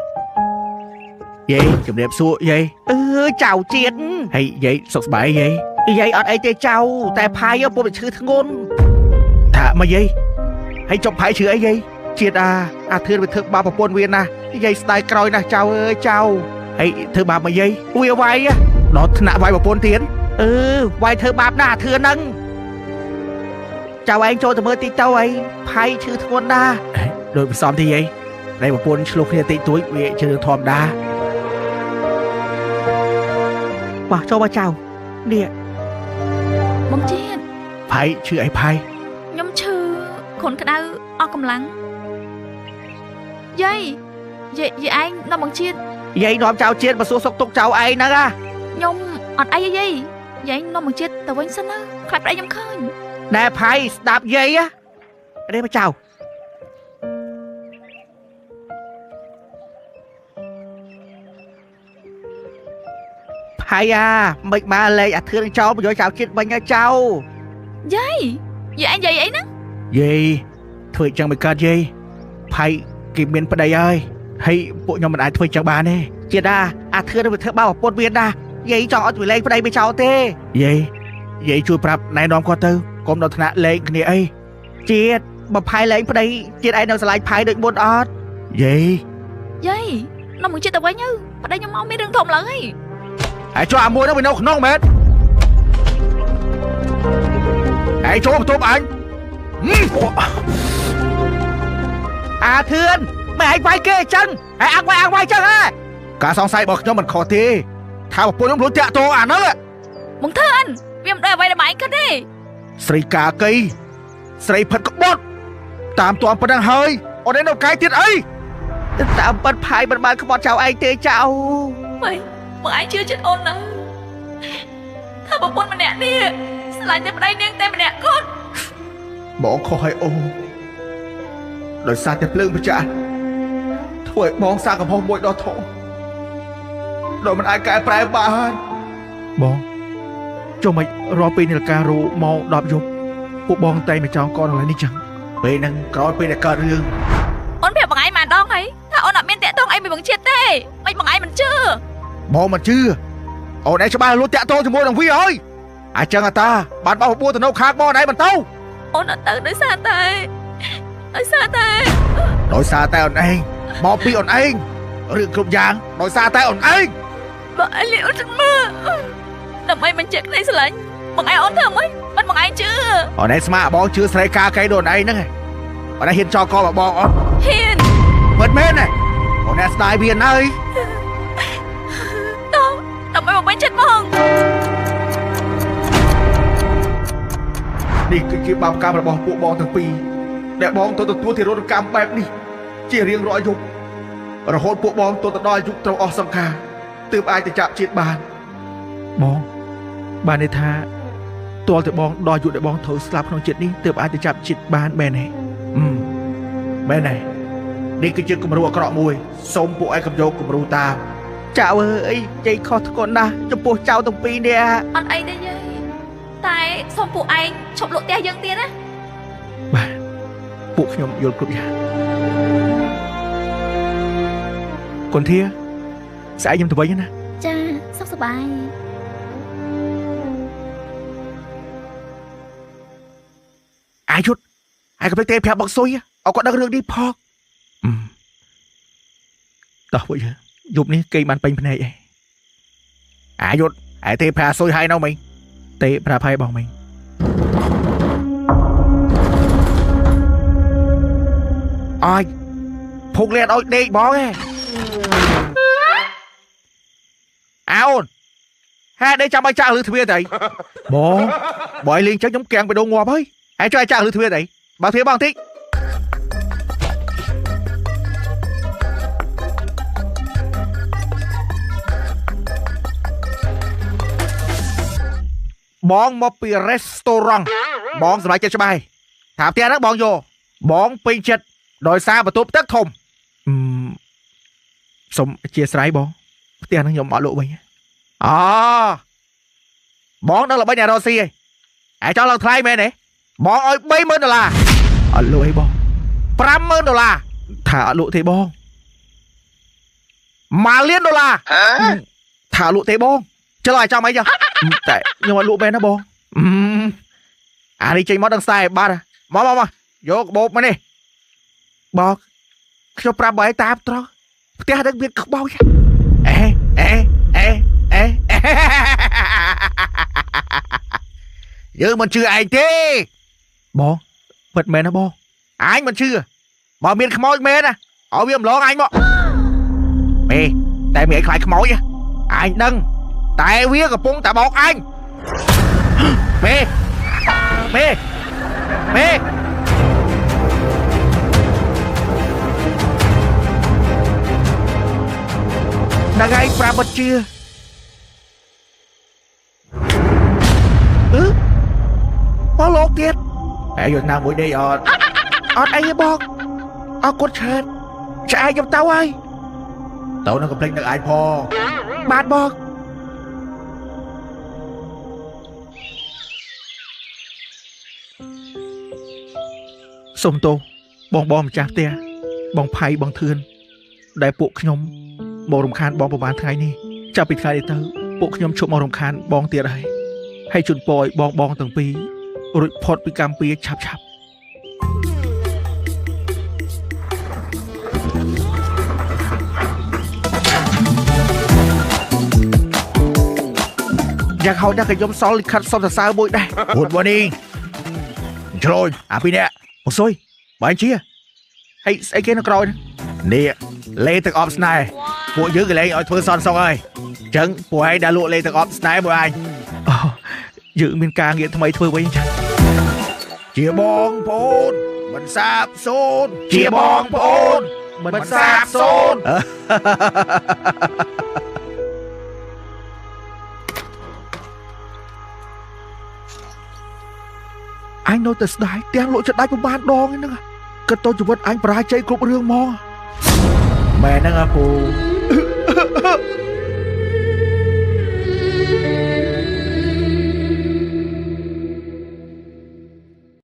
យាយជំរាបសួរយាយអឺចៅជាតិហើយយាយសុខសប្បាយយាយយាយអត់អីទេចៅតែផាយពុំតែឈឺធ្ងន់ថាមកយាយហើយចុះផាយឈឺអីយាយជាតិអាធឿនវាធ្វើបាបប្រពន្ធវាណាយាយស្ដាយក្រោយណាស់ចៅអើយចៅហើយធ្វើបាបមកយាយវាវាយដល់ថ្នាក់វាយប្រពន្ធទៀតអឺវាយធ្វើបាបណាស់អាធឿនហ្នឹងចៅឯងចូលទៅមើលតិចទៅអីផាយឈឺធ្ងន់ណាស់ដោយផ្សំទេយាយតែប្រពន្ធឆ្លោះគ្នាតិចតួចវាជារឿងធម្មតាបោះចូលមកចៅនេះបងជាតិផាយឈឺអីផាយខ្ញុំឈឺគ្រុនក្តៅអស់កម្លាំងយាយយាយឯងនាំបងជាតិយាយនាំចៅជាតិមកសួរសុខទុក្ខចៅឯងហ្នឹងហ่ะខ្ញុំអត់អីទេយាយយាយនាំបងជាតិទៅវិញសិនណាខ្លាចប្តីខ្ញុំឃើញណែផាយស្ដាប់យាយនេះមកចៅផាយអាមិនមកលេងអាធឿនចោលមកយកចៅជាតិវិញចៅយាយយាយឯងយាយអីហ្នឹងយាយធ្វើចឹងមិនកើតយាយផាយគេមានប្តីហើយហើយពួកខ្ញុំមិនអាចធ្វើចឹងបានទេជាតិអាធឿនវាធ្វើបាបប្រពន្ធវាណាយាយចង់ឲ្យវាលេងប្តីវាចោលទេយាយយាយជួយប្រាប់ណែនាំគាត់ទៅកុំដល់ថ្នាក់លេងគ្នាអីជាតិបើផាយលេងប្តីជាតិឯងនៅស្រឡាញ់ផាយដូចមុនអត់យាយយាយនាំមកជាតិទៅវិញទៅប្តីខ្ញុំមកមានរឿងធំឡើងហើយហើយចុះអាមួយនោះវានៅក្នុងមែនហើយចូលបន្ទប់អញអាធឿនមិនឯងវាយគេអញ្ចឹងហើយអាងវាយអាងវាយអញ្ចឹងហ៎ការសង្ស័យរបស់ខ្ញុំមិនខុសទេថាប្រពន្ធខ្ញុំលួចតាក់ទងអាហ្នឹងបងធឿនវាមិនដូចអ្វីដែលបងឯងគិតទេស្រីកាកីស្រីផិតក្បត់តាមតាំប៉ុណ្ណឹងហើយអូនឯងនៅកាយទៀតអីតាមប៉ិតផាយមិនបានក្បត់ចៅឯងទេចៅម៉េចបងឯងជឿចិត្តអូនណាថាប្រពន្ធម្នាក់នេះស្រឡាញ់តែប្តីនាងតែម្នាក់គាត់បងខុសហើយអូនដោយសារតែភ្លើងប្រចាស់ធ្វើឲ្យបងសាកកំហុសមួយដ៏ធំដោយមិនអាចកែប្រែបានបងចុះមិនរាល់ពេលនាឡិការោម៉ោង10យប់ពួកបងតែមកចងកនឥឡូវនេះចឹងពេលហ្នឹងក្រោយពេលដែលកើតរឿងអូនប្រាប់បងឯងម្ដងហើយថាអូនអត់មានតាក់ទងអីមួយបងជាតិទេមិនបងឯងមិនជឿបងមិនជឿអូនឯងច្បាស់លួចតាក់ទងជាមួយនឹងវាហើយអញ្ចឹងអាតាបានបោះបួលទៅនៅខាងបងឯងមិនទៅអូនអត់ទៅដោយសារតែដោយសារតែអូនឯងមកពីអូនឯងរឿងគ្រប់យ៉ាងដោយសារតែអូនឯងបងឯងលាអូនជិតមើលដើម្បីបញ្ជាក់ក្តីស្រឡាញ់បងឯងអូនធ្វើម៉េចមិនបងឯងជឿអូនឯងស្មាបងជឿស្រីកាកៃដូចអូនឯងហ្នឹងអូនឯងហ៊ានចោលកបបងអត់ហ៊ានពិតមែនទេអូនឯងស្ដាយវាណាស់តោះដើម្បីមកវិញចិត្តបងនេះគឺជាបាបកម្មរបស់ពួកបងទាំងពីរដែលបងទៅទទួលទារុណកម្មបែបនេះជារៀងរាល់យប់រហូតពួកបងទៅដល់អាយុត្រូវអស់សង្ខារទើបអាចទៅចាប់ជាតិបានបងបានន័យថាទាល់តែបងដល់អាយុដែលបងត្រូវស្លាប់ក្នុងជាតិនេះទើបអាចទៅចាប់ជាតិបានមែនទេមែនទេនេះគឺជាគំរូអាក្រក់មួយសូមពួកឯងកុំយកគំរូតាមចៅអើយយាយខុសធ្ងន់ណាស់ចំពោះចៅទាំងពីរនេះអត់អីទេយាយតែសូមពួកឯងឈប់លក់ផ្ទះយើងទៀតណាបាទពួកខ្ញុំយល់គ្រប់យ៉ាងគុណធាស្អែកខ្ញុំទៅវិញណាចាសុខសប្បាយអាយុឯងក៏ទេប្រាប់បងស៊ុយឲ្យគាត់ដឹងរឿងនេះផងតោះពួកយើងយប់នេះគេបានពេញភ្នែកឯងអាយុឯទេប្រាប់ស៊ុយហើយនៅមិញទេប្រាប់ហើយបងមិញអើយភុកលៀនឲ្យដេកបងឯងអោនហេតុអីចាំឲ្យចាក់លឺទ្វារទៅអីបងបើឲ្យលេងចឹងខ្ញុំកាំងបេះដូងងាប់ហើយហើយជួយឲ្យចាក់លឺទ្វារទៅអីបើទ្វារបងតិច បងមកពី restaurant បងសម្រេចចិត្តច្បាស់ហើយថាផ្ទះហ្នឹងបងយកបងពេញចិត្តដោយសារបន្ទប់ទឹកធំ អឺសូមអធិស្ឋានបងផ្ទះហ្នឹងខ្ញុំអត់លក់វិញ អូបងដឹងល្បិចអ្នករកស៊ីឯងឯងចង់ឡើងថ្លៃមែនទេបងឲ្យ30000ដុល្លារ អត់លក់អីបង 50000ដុល្លារ ថាអត់លក់ទេបង 1លានដុល្លារ ថាអត់លក់ទេបង ចុះឲ្យចាំអីចុះ តែខ្ញុំអត់លក់មែនណាបង អានេះចេញមកដឹងខ្សែបាត់មកមកមកយកកាបូបមកនេះបងខ្ញុំប្រាប់បងឯងតាមត្រង់ផ្ទះនឹងមានខ្មោចអេអេអេអេយើងមិនជឿឯងទេ បងពិតមែនណាបង អញមិនជឿបើមានខ្មោចមែនណាឲ្យវាម្លងអញមកមេតែមានអីខ្លាចខ្មោចអញដឹងតែវាកំពុងតែបោកអញមេមេមេដល់ឯងប្រាប់អត់ជឿអឺបងលោកទៀតឯងយកណាមួយនេះអត់អត់អីទេបងអរគុណច្រើនឆ្អែតខ្ញុំទៅហើយទៅនឹងកំភ្លេចនឹកឯងផងបាទបង សូមទោសបងបងម្ចាស់ផ្ទះបងផៃបងធឿនដែលពួកខ្ញុំមករំខានបងប្រហែលថ្ងៃនេះចាប់ពីថ្ងៃនេះទៅពួកខ្ញុំឈប់មករំខានបងទៀតហើយហើយជូនពរឲ្យបងបងទាំងពីររួចផុតពីកម្មពៀឆាប់ឆាប់ យ៉ាងហោចណាស់ក៏ខ្ញុំសល់លិខិតសុំសរសើរមួយដែរ Good morning ឆ្លូញអាពីរនាក់ បងសុយបងជាហើយស្អីគេនៅក្រោយ នេះលេទឹកអប់ស្នេហ៍ពួកយើងក៏លែងឲ្យធ្វើសនសុកហើយអញ្ចឹងពួកឯងដែលលក់លេទឹកអប់ស្នេហ៍មួយអញ អូយើងមានការងារថ្មីធ្វើវិញចា ជាបងប្អូនមិនសាបសូន្យជាបងប្អូនមិនសាបសូន្យ អញនៅតែស្ដាយទាំងលក់ចិត្តដាច់ប្រហែលដងហ្នឹងគិតទៅជីវិតអញបរាជ័យគ្រប់រឿងហ្មង មែនហ្នឹងអាពូ